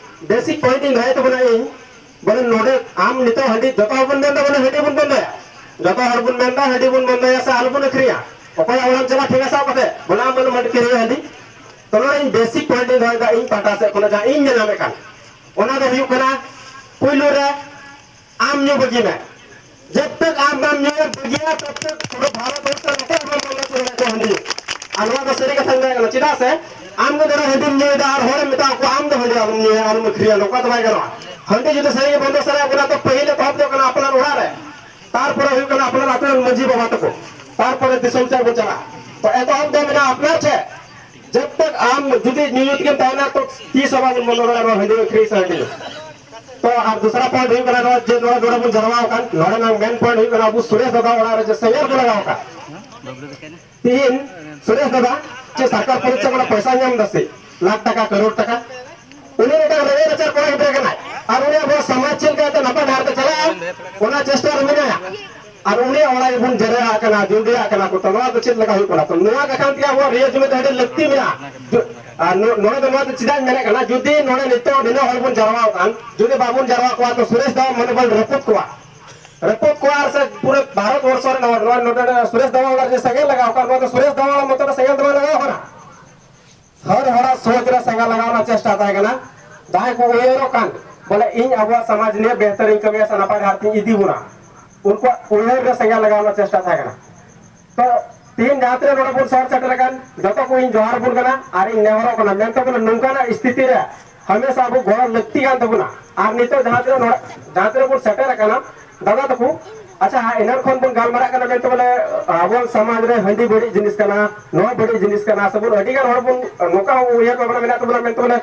basic point ᱤᱧ ᱫᱚᱦᱚᱭ ᱛᱟᱵᱚᱱᱟ ᱤᱧ, ᱵᱚᱞᱮ ᱱᱚᱰᱮ ᱟᱢ ᱱᱤᱛᱚᱜ ᱦᱟᱺᱰᱤ, ᱡᱚᱛᱚ ᱦᱚᱲ ᱵᱚᱱ ᱢᱮᱱᱫᱟ ᱵᱚᱞᱮ ᱦᱟᱺᱰᱤ ᱵᱚᱱ ᱵᱚᱱᱫᱚᱭᱟ, ᱡᱚᱛᱚ ᱦᱚᱲ ᱵᱚᱱ ᱢᱮᱱᱫᱟ ᱦᱟᱺᱰᱤ ᱵᱚᱱ ᱵᱚᱱᱫᱚᱭᱟ ᱥᱮ ᱟᱞᱚ ᱵᱚᱱ ᱟᱹᱠᱷᱨᱤᱧᱟ, ᱚᱠᱚᱭᱟᱜ ᱚᱲᱟᱜ ᱪᱟᱞᱟᱜ ᱴᱷᱮᱸᱜᱟ ᱥᱟᱵ ᱠᱟᱛᱮ ᱵᱚᱞᱮ ᱟᱢ ᱟᱞᱚᱢ ᱦᱟᱺᱰᱤ ᱠᱤᱨᱤᱧᱟ ᱦᱟᱺᱰᱤ᱾ ᱛᱚ ᱱᱚᱰᱮ ᱤᱧ basic point ᱤᱧ ᱫᱚᱦᱚᱭᱮᱫᱟ ᱤᱧ ᱯᱟᱦᱴᱟ ᱥᱮᱫ ᱠᱷᱚᱱᱟᱜ ᱡᱟᱦᱟᱸ ᱤᱧ ᱧᱮᱞ ᱧᱟᱢᱮᱫ ᱠᱟᱱ, ᱚᱱᱟ ᱫᱚ ᱦᱩᱭᱩᱜ ᱠᱟᱱᱟ ᱯᱩᱭᱞᱩ ᱨᱮ ᱟᱢ ᱧᱩ ᱵᱟᱹᱜᱤ ᱢᱮ᱾ ᱡᱚᱵ ᱛᱚᱠ ᱟᱢ ᱵᱟᱢ ᱧᱩᱭᱟ ᱵᱟᱹᱜᱤᱭᱟ, ᱛᱚᱵ ᱛᱚᱠ ᱯᱩᱨᱟᱹ ᱵᱷᱟᱨᱚᱛ ᱵᱚᱨᱥᱚ ᱨᱮ ᱚᱠᱚᱭ ᱦᱚᱸ ᱵᱟᱝ ᱵᱚᱱᱫᱚ ᱦᱚᱪᱚ ᱫᱟᱲᱮᱭᱟᱜᱼᱟ ᱦᱟᱺᱰᱤ᱾ ᱟᱨ ᱱᱚᱣᱟ ᱫᱚ ᱥᱟᱹᱨᱤ ᱠᱟᱛᱷᱟᱧ ᱢᱮᱱ ᱠᱟᱱᱟ, ᱪᱮᱫᱟᱜ ᱥᱮ ᱟᱢ ᱜᱮ ᱫᱷᱚᱨᱚ ᱦᱟᱺᱰᱤᱢ ᱧᱩᱭᱮᱫᱟ ᱟᱨ ᱦᱚᱲᱮᱢ ᱢᱮᱛᱟ ᱠᱚᱣᱟ ᱟᱢ ᱫᱚ ᱦᱟᱺᱰᱤ ᱟᱞᱚᱢ ᱧᱩᱭᱟ, ᱟᱞᱚᱢ ᱟᱹᱠᱷᱨᱤᱧᱟ, ᱱᱚᱝᱠᱟ ᱫᱚ ᱵᱟᱭ ᱜᱟᱱᱚᱜᱼᱟ᱾ ᱦᱟᱺᱰᱤ ᱡᱩᱫᱤ ᱥᱟᱹᱨᱤ ᱜᱮ ᱵᱚᱱᱫᱚ ᱥᱟᱱᱟᱭᱮᱫ ᱵᱚᱱᱟ ᱛᱚ ᱯᱟᱹᱦᱤᱞ ᱮᱛᱚᱦᱚᱵ ᱫᱚ ᱠᱟᱱᱟ ᱟᱯᱱᱟᱨ ᱚᱲᱟᱜ ᱨᱮ, ᱛᱟᱨᱯᱚᱨᱮ ᱦᱩᱭᱩᱜ ᱠᱟᱱᱟ ᱟᱯᱱᱟᱨ ᱟᱹᱛᱩ ᱨᱮᱱ ᱢᱟᱹᱡᱷᱤ ᱵᱟᱵᱟ ᱛᱟᱠᱚ, ᱛᱟᱨᱯᱚᱨᱮ ᱫᱤᱥᱚᱢ ᱥᱮᱫ ᱵᱚᱱ ᱪᱟᱞᱟᱜᱼᱟ᱾ ᱛᱚ ᱮᱛᱚᱦᱚᱵ ᱫᱚ ᱢᱮᱱᱟᱜᱼᱟ ᱟᱯᱱᱟᱨ ᱴᱷᱮᱱ᱾ ᱡᱟᱵ ᱛᱟᱠ ᱟᱢ ᱡᱩᱫᱤ ᱧᱩ ᱧᱩ ᱛᱮᱜᱮᱢ ᱛᱟᱦᱮᱱᱟ, ᱛᱚ ᱛᱤᱥ ᱦᱚᱸ ᱵᱟᱵᱚᱱ ᱵᱚᱱᱫᱚ ᱫᱟᱲᱮᱭᱟᱜᱼᱟ ᱱᱚᱣᱟ ᱦᱟᱺᱰᱤ ᱟᱹᱠᱷᱨᱤᱧ ᱥᱮ ᱦᱟᱺᱰᱤ ᱧᱩ᱾ ᱛᱚ ᱟᱨ ᱫᱚᱥᱨᱟ ᱯᱚᱭᱮᱱᱴ ᱦᱩᱭᱩᱜ ᱠᱟᱱᱟ ᱱᱚᱣᱟ ᱡᱮ ᱱᱚᱣᱟ ᱱᱚᱰᱮ ᱵᱚᱱ ᱡᱟᱨᱣᱟ ᱟᱠᱟᱱ, ᱱᱚᱰᱮᱱᱟᱜ ᱢᱮᱱ ᱯᱚᱭᱮᱱᱴ ᱦᱩᱭᱩᱜ ᱠᱟᱱᱟ ᱟᱵᱚ ᱥᱩᱨᱮᱥ ᱫᱟᱫᱟ ᱚᱲᱟᱜ ᱨᱮ ᱡᱮ ᱥᱮᱸᱜᱮᱞ ᱠᱚ ᱞᱟᱜᱟᱣ ᱟᱠᱟᱫ᱾ ᱛᱤᱦᱤᱧ ᱥᱩᱨᱮᱥ ᱫᱟᱫᱟ ᱪᱮᱫ ᱥᱚᱨᱠᱟᱨ ᱯᱚᱨᱤᱪᱚᱭ ᱠᱷᱚᱱᱟᱜ ᱯᱚᱭᱥᱟ ᱧᱟᱢ ᱫᱟ ᱥᱮ ᱞᱟᱠᱷ ᱴᱟᱠᱟ, ᱠᱟᱨᱳᱲ ᱴᱟᱠᱟ? ᱩᱱᱤ ᱢᱤᱫᱴᱟᱝ ᱨᱮᱸᱜᱮᱡ ᱱᱟᱪᱟᱨ ᱠᱚᱲᱟ ᱜᱤᱫᱽᱨᱟᱹ ᱠᱟᱱᱟᱭ᱾ ᱟᱨ ᱩᱱᱤ ᱟᱵᱚᱣᱟᱜ ᱥᱚᱢᱟᱡᱽ ᱪᱮᱫ ᱞᱮᱠᱟᱛᱮ ᱱᱟᱯᱟᱭ ᱰᱟᱦᱟᱨ ᱛᱮ ᱪᱟᱞᱟᱜᱼᱟ, ᱚᱱᱟ ᱪᱮᱥᱴᱟ ᱨᱮ ᱢᱮᱱᱟᱭᱟ᱾ ᱟᱨ ᱩᱱᱤᱭᱟᱜ ᱚᱲᱟᱜ ᱜᱮᱵᱚᱱ ᱡᱮᱨᱮᱲᱟᱜ ᱠᱟᱱᱟ, ᱡᱩᱸᱰᱤᱭᱟᱜ ᱠᱟᱱᱟ ᱠᱚ᱾ ᱛᱚ ᱱᱚᱣᱟ ᱫᱚ ᱪᱮᱫ ᱞᱮᱠᱟ ᱦᱩᱭᱩᱜ ᱠᱟᱱᱟ? ᱛᱚ ᱱᱚᱣᱟ ᱠᱟᱛᱷᱟ ᱛᱮᱜᱮ ᱟᱵᱚᱣᱟᱜ ᱨᱤᱭᱟᱹ ᱡᱩᱢᱤᱫ ᱟᱹᱰᱤ ᱞᱟᱹᱠᱛᱤ ᱢᱮᱱᱟᱜᱼᱟ᱾ ᱡᱩ-, ᱟᱨ ᱱᱚ-, ᱱᱚᱰᱮ ᱫᱚ ᱱᱚᱣᱟ ᱫᱚ ᱪᱮᱫᱟᱜ ᱤᱧ ᱢᱮᱱᱮᱫ ᱠᱟᱱᱟ, ᱡᱩᱫᱤ ᱱᱚᱰᱮ ᱱᱤᱛᱚᱜ ᱱᱤᱱᱟᱹᱜ ᱦᱚᱲ ᱵᱚᱱ ᱡᱟᱨᱣᱟ ᱟᱠᱟᱱ, ᱡᱩᱫᱤ ᱵᱟᱵᱚᱱ ᱡᱟᱨᱣᱟ ᱠᱚᱣᱟ, ᱛᱚ ᱥᱩᱨᱮᱥ ᱫᱟ ᱢᱚᱱᱳᱵᱚᱞ ᱨᱟᱹᱯᱩᱫ ᱠᱚᱣᱟ, ᱨᱟᱹᱯᱩᱫ ᱠᱚᱣᱟ᱾ ᱟᱨ ᱥᱮ ᱯᱩᱨᱟᱹ ᱵᱷᱟᱨᱚᱛ ᱵᱚᱨᱥᱚ ᱨᱮ ᱱᱚᱣᱟ, ᱱᱚᱣᱟ ᱱᱚᱰᱮ ᱥᱩᱨᱮᱥ ᱫᱟ ᱚᱲᱟᱜ ᱨᱮ ᱥᱮᱸᱜᱮᱞ ᱞᱟᱜᱟᱣ ᱟᱠᱟᱱ, ᱱᱚᱣᱟ ᱫᱚ ᱥᱩᱨᱮᱥ ᱫᱟ ᱚᱲᱟᱜ ᱢᱚᱛᱚ ᱨᱮ ᱥᱮᱸᱜᱮᱞ ᱫᱚ ᱵᱟᱝ ᱞᱟᱜᱟᱣ ᱟᱠᱟᱱᱟ᱾ ᱦᱚᱲ ᱦᱚᱲᱟᱜ ᱥᱳᱪ ᱨᱮ ᱥᱮᱸᱜᱮᱞ ᱞᱟᱜᱟᱣ ᱨᱮᱱᱟᱜ ᱪᱮᱥᱴᱟ ᱛᱟᱦᱮᱸ ᱠᱟᱱᱟ᱾ ᱡᱟᱦᱟᱸᱭ ᱠᱚ ᱩᱭᱦᱟᱹᱨᱚᱜ ᱠᱟᱱ, ᱵᱚᱞᱮ, ᱤᱧ ᱟᱵᱚᱣᱟᱜ ᱥᱚᱢᱟᱡᱽ ᱱᱤᱭᱮ ᱵᱮᱦᱛᱟᱨᱤᱧ ᱠᱟᱹᱢᱤᱭᱟ ᱥᱮ ᱱᱟᱯᱟᱭ ᱰᱟᱦᱟᱨ ᱛᱤᱧ ᱤᱫᱤ ᱵᱚᱱᱟ, ᱩᱱᱠᱩᱣᱟᱜ ᱩᱭᱦᱟᱹᱨ ᱨᱮ ᱥᱮᱸᱜᱮᱞ ᱞᱟᱜᱟᱣ ᱨᱮᱱᱟᱜ ᱪᱮᱥᱴᱟ ᱛᱟᱦᱮᱸ ᱠᱟᱱᱟ᱾ ᱛᱚ ᱛᱮᱦᱮᱧ ᱡᱟᱦᱟᱸ ᱛᱤᱱᱟᱹᱜ ᱱᱚᱰᱮ ᱵᱚᱱ ᱥᱚᱦᱚᱨ ᱥᱮᱴᱮᱨ ᱟᱠᱟᱱ, ᱡᱚᱛᱚ ᱠᱚ ᱤᱧ ᱡᱚᱦᱟᱨ ᱟᱵᱚᱱ ᱠᱟᱱᱟ ᱟᱨ ᱤᱧ ᱱᱮᱦᱚᱨᱚᱜ ᱠᱟᱱᱟ, ᱢᱮᱱᱛᱮ ᱵᱚᱞᱮ ᱱᱚᱝᱠᱟᱱᱟᱜ ᱥᱛᱷᱤᱛᱤ ᱨᱮ ᱦᱟᱢᱮᱥᱟ ᱟᱵᱚ ᱜᱚᱲᱚ ᱞᱟᱹᱠᱛᱤ ᱠᱟᱱ ᱛᱟᱵᱚᱱᱟ᱾ ᱟᱨ ᱱᱤᱛᱚᱜ ᱡᱟᱦᱟᱸ ᱛᱤᱱᱟᱹᱜ ᱱᱚᱰᱮ, ᱡᱟᱦᱟᱸ ᱛᱤᱱᱟᱹᱜ ᱵᱚᱱ ᱥᱮᱴᱮᱨ ᱟᱠᱟᱱᱟ, ᱫᱟᱫᱟ ᱛᱟᱠᱚ, ᱟᱪᱪᱷᱟ, ᱮᱱᱟᱱ ᱠᱷᱚᱱ ᱵᱚᱱ ᱜᱟᱞᱢᱟᱨᱟᱜ ᱠᱟᱱᱟ ᱢᱮᱱᱛᱮ ᱵᱚᱞᱮ ᱟᱵᱚ ᱥᱚᱢᱟᱡᱽ ᱨᱮ ᱦᱟᱺᱰᱤ ᱵᱟᱹᱲᱤᱡ ᱡᱤᱱᱤᱥ ᱠᱟᱱᱟ, ᱱᱚᱣᱟ ᱵᱟᱹᱲᱤᱡ ᱡᱤᱱᱤᱥ ᱠᱟᱱᱟ, ᱥᱮ ᱵᱚᱱ ᱟᱹᱰᱤ ᱜᱟᱱ ᱦᱚᱲ ᱵᱚᱱ ᱱᱚᱝᱠᱟ ᱦᱚᱸ ᱩᱭᱦᱟᱹᱨ ᱵᱷᱟᱵᱽᱱᱟ ᱢᱮᱱᱟᱜ ᱛᱟᱵᱚᱱᱟ ᱢᱮᱱᱛᱮ ᱵᱚᱞᱮ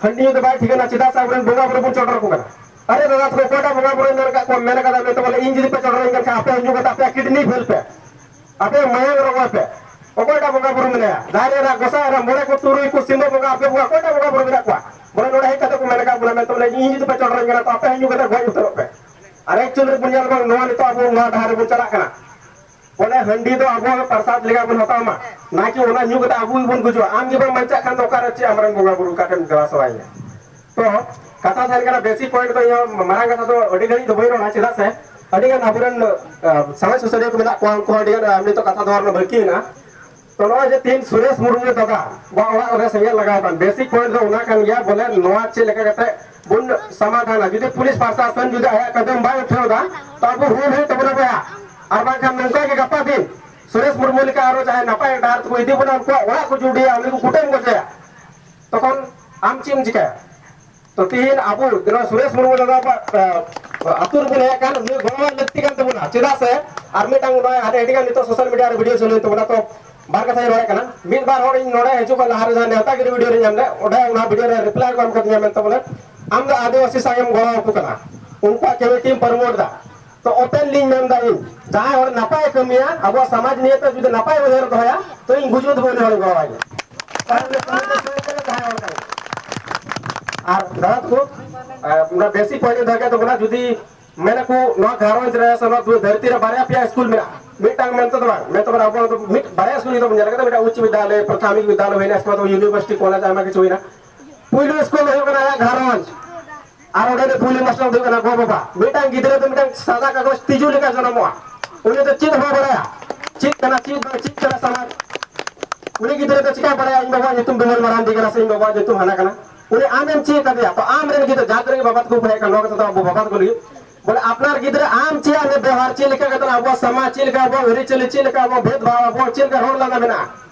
ᱦᱟᱺᱰᱤ ᱧᱩ ᱫᱚ ᱵᱟᱭ ᱴᱷᱤᱠᱟᱹᱱᱟ, ᱪᱮᱫᱟᱜ ᱥᱮ ᱟᱵᱚᱨᱮᱱ ᱵᱚᱸᱜᱟ ᱵᱩᱨᱩ ᱵᱚᱱ ᱪᱚᱰᱚᱨ ᱟᱠᱚ ᱠᱟᱱᱟ᱾ ᱟᱨᱮ ᱫᱟᱫᱟ ᱛᱟᱠᱚ, ᱚᱠᱚᱭᱴᱟᱜ ᱵᱚᱸᱜᱟ ᱵᱩᱨᱩᱭ ᱢᱮᱱ ᱟᱠᱟᱫ ᱠᱚᱣᱟ, ᱢᱮᱱ ᱟᱠᱟᱫᱟ ᱢᱮᱱᱛᱮ ᱵᱚᱞᱮ ᱤᱧ ᱡᱩᱫᱤ ᱯᱮ ᱪᱚᱰᱚᱨᱟᱹᱧ ᱠᱟᱱ ᱠᱷᱟᱱ ᱟᱯᱮ ᱧᱩ ᱠᱟᱛᱮ ᱟᱯᱮᱭᱟᱜ ᱠᱤᱰᱱᱤ ᱯᱷᱮᱞ ᱯᱮ, ᱟᱯᱮᱭᱟᱜ ᱢᱟᱭᱟᱝ ᱨᱚᱜᱚᱭ ᱯᱮ? ᱚᱠᱚᱭᱴᱟᱜ ᱵᱚᱸᱜᱟ ᱵᱩᱨᱩ ᱢᱮᱱᱟᱭᱟ? ᱡᱟᱦᱮᱨ ᱮᱨᱟ, ᱜᱚᱸᱥᱟᱭ ᱮᱨᱟ, ᱢᱚᱬᱮ ᱠᱚ, ᱛᱩᱨᱩᱭ ᱠᱚ, ᱥᱤᱢᱟᱹ ᱵᱚᱸᱜᱟ, ᱟᱯᱮ ᱵᱚᱸᱜᱟ, ᱚᱠᱚᱭᱴᱟᱜ ᱵᱚᱸᱜᱟ ᱵᱩᱨᱩ ᱢᱮᱱᱟᱜ ᱠᱚᱣᱟ? ᱵᱚᱞᱮ ᱱᱚᱰᱮ ᱦᱮᱡ ᱠᱟᱛᱮ ᱠᱚ ᱢᱮᱱ ᱟᱠᱟᱫ ᱵᱚᱱᱟ ᱢᱮᱱᱛᱮ ᱵᱚᱞᱮ ᱤᱧ ᱡᱩᱫᱤ ᱯᱮ ᱪᱚᱰᱚᱨᱟᱹᱧ ᱠᱟᱱᱟ ᱛᱚ ᱟᱯᱮ ᱦᱚᱸ ᱧᱩ ᱠᱟᱛᱮ ᱜᱚᱡ ᱩᱛᱟᱹᱨᱚᱜ ᱯᱮ᱾ ᱟᱨ actual ᱨᱮ ᱵᱚᱱ ᱧᱮᱞ ᱵᱟᱝ ᱱᱚᱣᱟ ᱱᱤᱛᱚᱜ ᱟᱵᱚ ᱱᱚᱣᱟ ᱰᱟᱦᱟᱨ ᱨᱮᱵᱚᱱ ᱪᱟᱞᱟᱜ ᱠᱟᱱᱟ᱾ ᱚᱱᱟ ᱦᱟᱺᱰᱤ ᱫᱚ ᱟᱵᱚ ᱯᱨᱚᱥᱟᱫ ᱞᱮᱠᱟ ᱵᱚᱱ ᱦᱟᱛᱟᱣ ᱢᱟ, ᱱᱟᱭᱠᱮ ᱚᱱᱟ ᱧᱩ ᱠᱟᱛᱮ ᱟᱵᱚ ᱜᱮᱵᱚᱱ ᱜᱩᱡᱩᱜᱼᱟ᱾ ᱟᱢ ᱜᱮ ᱵᱟᱢ ᱵᱟᱧᱪᱟᱜ ᱠᱷᱟᱱ ᱫᱚ ᱚᱠᱟᱨᱮ ᱪᱮᱫ ᱟᱢᱨᱮᱱ ᱵᱚᱸᱜᱟ ᱵᱩᱨᱩ ᱚᱠᱟ ᱴᱷᱮᱱ ᱫᱮᱵᱟ ᱥᱮᱵᱟᱭᱮᱭᱟ? ᱛᱚ ᱠᱟᱛᱷᱟ ᱛᱟᱦᱮᱸ ᱠᱟᱱᱟ, basic point ᱫᱚ ᱤᱧ ᱦᱚᱸ ᱢᱟᱨᱟᱝ ᱠᱟᱛᱷᱟ ᱫᱚ ᱟᱹᱰᱤ ᱜᱷᱟᱹᱲᱤᱡ ᱫᱚ ᱵᱟᱹᱧ ᱨᱚᱲᱟ, ᱪᱮᱫᱟᱜ ᱥᱮ ᱟᱹᱰᱤ ᱜᱟᱱ ᱟᱵᱚᱨᱮᱱ, ᱟ, ᱥᱚᱢᱟᱡᱽ ᱥᱩᱥᱟᱹᱨᱤᱭᱟᱹ ᱠᱚ ᱢᱮᱱᱟᱜ ᱠᱚᱣᱟ, ᱩᱱᱠᱩ ᱦᱚᱸ ᱟᱹᱰᱤ ᱜᱟᱱ, ᱟ, ᱱᱤᱛᱚᱜ ᱠᱟᱛᱷᱟ ᱫᱚᱦᱚ ᱨᱮᱱᱟᱜ ᱵᱟᱹᱠᱤ ᱢᱮᱱᱟᱜᱼᱟ᱾ ᱛᱚ ᱱᱚᱜᱼᱚᱭ ᱡᱮ ᱛᱮᱦᱮᱧ ᱥᱩᱨᱮᱥ ᱢᱩᱨᱢᱩ ᱫᱟᱫᱟ ᱵᱟ ᱚᱲᱟᱜ ᱨᱮ ᱥᱮᱸᱜᱮᱞ ᱞᱟᱜᱟᱣ ᱟᱠᱟᱱ, basic point ᱫᱚ ᱚᱱᱟ ᱠᱟᱱ ᱜᱮᱭᱟ, ᱵᱚᱞᱮ ᱱᱚᱣᱟ ᱪᱮᱫ ᱞᱮᱠᱟ ᱠᱟᱛᱮ ᱵᱚᱱ ᱥᱚᱢᱟᱫᱷᱟᱱᱟ᱾ ᱡᱩᱫᱤ ᱯᱩᱞᱤᱥ ᱯᱨᱚᱥᱟᱥᱚᱱ ᱡᱩᱫᱤ ᱟᱭᱟᱜ ᱠᱟᱹᱫᱟᱹᱢ ᱵᱟᱭ ᱩᱴᱷᱟᱹᱣ ᱮᱫᱟ, ᱛᱚ ᱟᱵᱚ ᱦᱩᱞ ᱦᱩᱭᱩᱜ ᱛᱟᱵᱚᱱᱟ ᱵᱚᱭᱦᱟ᱾ ᱟᱨ ᱵᱟᱝᱠᱷᱟᱱ ᱱᱚᱝᱠᱟ ᱜᱮ ᱜᱟᱯᱟ ᱫᱤᱱ ᱥᱩᱨᱮᱥ ᱢᱩᱨᱢᱩ ᱞᱮᱠᱟ ᱟᱨᱚ ᱡᱟᱦᱟᱸᱭ ᱱᱟᱯᱟᱭ ᱰᱟᱦᱟᱨ ᱛᱮᱠᱚ ᱤᱫᱤ ᱵᱚᱱᱟ, ᱩᱱᱠᱩᱣᱟᱜ ᱚᱲᱟᱜ ᱠᱚ ᱡᱩᱰᱤᱭᱟ, ᱩᱱᱤ ᱠᱚ ᱠᱩᱴᱟᱹᱢ ᱜᱚᱡᱮᱭᱟ, ᱛᱚᱠᱷᱚᱱ ᱟᱢ ᱪᱮᱫ ᱮᱢ ᱪᱤᱠᱟᱹᱭᱟ? ᱛᱚ ᱛᱤᱦᱤᱧ ᱟᱵᱚ ᱱᱚᱣᱟ ᱥᱩᱨᱮᱥ ᱢᱩᱨᱢᱩ ᱫᱟᱫᱟ ᱟᱵᱚᱣᱟᱜ, ᱟ, ᱟᱹᱛᱩ ᱨᱮᱵᱚᱱ ᱦᱮᱡ ᱟᱠᱟᱱ, ᱩᱱᱤ ᱜᱚᱲᱚ ᱞᱟᱹᱠᱛᱤ ᱠᱟᱱ ᱛᱟᱵᱚᱱᱟ᱾ ᱪᱮᱫᱟᱜ ᱥᱮ ᱟᱨ ᱢᱤᱫᱴᱟᱝ ᱱᱚᱜᱼᱚᱭ ᱟᱹᱰᱤ ᱟᱹᱰᱤ ᱜᱟᱱ ᱱᱤᱛᱚᱜ social media ᱨᱮ video ᱪᱟᱹᱞᱩᱭᱮᱱ ᱛᱟᱵᱚᱱᱟ, ᱛᱚ ᱵᱟᱨ ᱠᱟᱛᱷᱟᱧ ᱨᱚᱲᱮᱫ ᱠᱟᱱᱟ᱾ ᱢᱤᱫ ᱵᱟᱨ ᱦᱚᱲ ᱤᱧ ᱱᱚᱰᱮ ᱦᱤᱡᱩᱜ ᱠᱟᱱ ᱞᱟᱦᱟ ᱨᱮ ᱡᱟᱦᱟᱸ ᱱᱮᱣᱛᱟ ᱜᱤᱨᱟᱹ ᱵᱷᱤᱰᱤᱭᱳ ᱨᱮᱧ ᱮᱢ ᱞᱮᱫ, ᱚᱸᱰᱮ ᱚᱱᱟ ᱵᱷᱤᱰᱤᱭᱳ ᱨᱮ ᱨᱤᱯᱞᱟᱭ ᱠᱚ ᱮᱢ ᱠᱟᱫᱤᱧᱟ ᱢᱮᱱᱛᱮ ᱵᱚᱞᱮ, ᱟᱢ ᱫᱚ ᱟᱹᱫᱤᱵᱟᱹᱥᱤ ᱥᱟᱶ ᱮᱢ ᱜᱚᱲᱚ ᱟᱠᱚ ᱠᱟᱱᱟ, ᱩᱱᱠᱩᱣᱟᱜ ᱠᱚᱢᱤᱴᱤᱢ ᱯᱨᱚᱢᱳᱴ ᱫᱟ᱾ ᱛᱚ ᱳᱯᱮᱱ ᱞᱤᱧ ᱢᱮᱱ ᱫᱟ, ᱤᱧ ᱡᱟᱦᱟᱸᱭ ᱦᱚᱲ ᱱᱟᱯᱟᱭ ᱠᱟᱹᱢᱤᱭᱟ, ᱟᱵᱚᱣᱟᱜ ᱥᱚᱢᱟᱡᱽ ᱱᱤᱭᱮ ᱛᱮ ᱡᱩᱫᱤ ᱱᱟᱯᱟᱭ ᱩᱭᱦᱟᱹᱨ ᱫᱚᱦᱚᱭᱟ, ᱛᱚ ᱤᱧ ᱜᱩᱡᱩᱜ ᱫᱷᱟᱹᱵᱤᱡ ᱩᱱᱤ ᱦᱚᱲᱤᱧ ᱜᱚᱲᱚᱣᱟᱭ ᱜᱮᱭᱟ᱾ ᱠᱟᱨᱚᱱ ᱩᱱᱤ ᱫᱚ ᱥᱚᱦᱤᱫ ᱞᱮᱠᱟ ᱡᱟᱦᱟᱸᱭ ᱦᱚᱲ ᱠᱟᱱᱟ᱾ ᱟᱨ ᱫᱟᱫᱟ ᱛᱟᱠᱚ, ᱟᱨ ᱚᱱᱟ ᱵᱮᱥᱤ ᱯᱚᱭᱮᱱᱴ ᱫᱚᱦᱚ ᱠᱮᱫ ᱛᱟᱵᱚᱱᱟ, ᱡᱩᱫᱤ ᱢᱮᱱᱟᱠᱚ ᱱᱚᱣᱟ ᱜᱷᱟᱨᱚᱸᱡᱽ ᱨᱮ ᱥᱮ ᱱᱚᱣᱟ ᱫᱷᱟᱹᱨᱛᱤ ᱨᱮ ᱵᱟᱨᱭᱟ ᱯᱮᱭᱟ ᱥᱠᱩᱞ ᱢᱮᱱᱟᱜᱼᱟ, ᱢᱤᱫᱴᱟᱝ ᱢᱮᱱᱛᱮ ᱫᱚ ᱵᱟᱝ, ᱢᱮᱱᱛᱮ ᱵᱟᱝ, ᱟᱵᱚ ᱫᱚ ᱢᱤᱫ ᱵᱟᱨᱭᱟ ᱥᱠᱩᱞ ᱜᱮ ᱛᱟᱵᱚᱱ ᱧᱮᱞ ᱠᱟᱫᱟ, ᱢᱤᱫᱴᱟᱝ ᱩᱪᱪ ᱵᱤᱫᱽᱫᱟᱞᱚᱭ, ᱯᱨᱟᱛᱷᱚᱢᱤᱠ ᱵᱤᱫᱽᱫᱟᱞᱚᱭ ᱦᱩᱭᱱᱟ, ᱤᱥᱠᱮ ᱵᱟᱫ ᱤᱭᱩᱱᱤᱵᱷᱟᱨᱥᱤᱴᱤ, ᱠᱚᱞᱮᱡᱽ, ᱟᱭᱢᱟ ᱠᱤᱪᱷᱩ ᱦᱩᱭᱱᱟ᱾ ᱯᱩᱭᱞᱩ ᱥᱠᱩᱞ ᱫᱚ ᱦᱩᱭᱩᱜ ᱠᱟᱱᱟ ᱟᱭᱟᱜ ᱜᱷᱟᱨᱚᱸᱡᱽ, ᱟᱨ ᱚᱸᱰᱮ ᱫᱚ ᱯᱩᱭᱞᱩ ᱢᱟᱥᱴᱟᱨ ᱫᱚ ᱦᱩᱭᱩᱜ ᱠᱟᱱᱟ ᱜᱚ ᱵᱟᱵᱟ᱾ ᱢᱤᱫᱴᱟᱝ ᱜᱤᱫᱽᱨᱟᱹ ᱫᱚ ᱢᱤᱫᱴᱟᱝ ᱥᱟᱫᱟ ᱠᱟᱜᱚᱡᱽ ᱛᱤᱡᱩ ᱞᱮᱠᱟ ᱡᱚᱱᱚᱢᱚᱜᱼᱟ, ᱩᱱᱤ ᱫᱚ ᱪᱮᱫ ᱦᱚᱸ ᱵᱟᱭ ᱵᱟᱲᱟᱭᱟ, ᱪᱮᱫ ᱠᱟᱱᱟ, ᱪᱮᱫ ᱵᱟᱝ, ᱪᱮᱫ ᱠᱟᱱᱟ ᱥᱚᱢᱟᱡᱽ᱾ ᱩᱱᱤ ᱜᱤᱫᱽᱨᱟᱹ ᱫᱚ ᱪᱤᱠᱟ ᱵᱟᱲᱟᱭᱟ ᱤᱧ ᱵᱟᱵᱟᱣᱟᱜ ᱧᱩᱛᱩᱢ ᱵᱤᱢᱚᱞ ᱢᱟᱨᱟᱱᱰᱤ ᱠᱟᱱᱟ ᱥᱮ ᱤᱧ ᱵᱟᱵᱟᱣᱟᱜ ᱧᱩᱛᱩᱢ ᱦᱟᱱᱟ ᱠᱟᱱᱟ? ᱩᱱᱤ ᱟᱢᱮᱢ ᱪᱮᱫ ᱠᱟᱫᱮᱭᱟ, ᱛᱚ ᱟᱢ ᱨᱮᱱ ᱜᱤᱫᱽᱨᱟᱹ ᱡᱟᱦᱟᱸ ᱛᱤᱱᱟᱹᱜ ᱜᱮ ᱵᱟᱵᱟ ᱛᱟᱠᱚ ᱠᱚ ᱦᱮᱡ ᱟᱠᱟᱱ, ᱱᱚᱣᱟ ᱠᱟᱛᱷᱟ ᱫᱚ ᱟᱵᱚ ᱵᱟᱵᱟ ᱛᱟᱠᱚ ᱞᱟᱹᱜᱤᱫ, ᱵᱚᱞᱮ ᱟᱯᱱᱟᱨ ᱜᱤᱫᱽᱨᱟᱹ ᱟᱢ ᱪᱮᱫ ᱟᱢ ᱵᱮᱣᱦᱟᱨ, ᱪᱮᱫ ᱞᱮᱠᱟ ᱠᱟᱛᱮ ᱟᱵᱚᱣᱟᱜ ᱥᱚᱢᱟᱡᱽ, ᱪᱮᱫ ᱞᱮᱠᱟ ᱟᱵᱚᱣᱟᱜ ᱟᱹᱨᱤᱪᱟᱹᱞᱤ, ᱪᱮᱫ ᱞᱮᱠᱟ ᱟᱵᱚᱣᱟᱜ ᱵᱷᱮᱫᱽ ᱵᱷᱟᱣ, ᱟᱵᱚᱣᱟᱜ ᱪᱮᱫ ᱞᱮᱠᱟ ᱨᱚᱲ ᱞᱟᱸᱫᱟ ᱢᱮᱱᱟᱜᱼᱟ,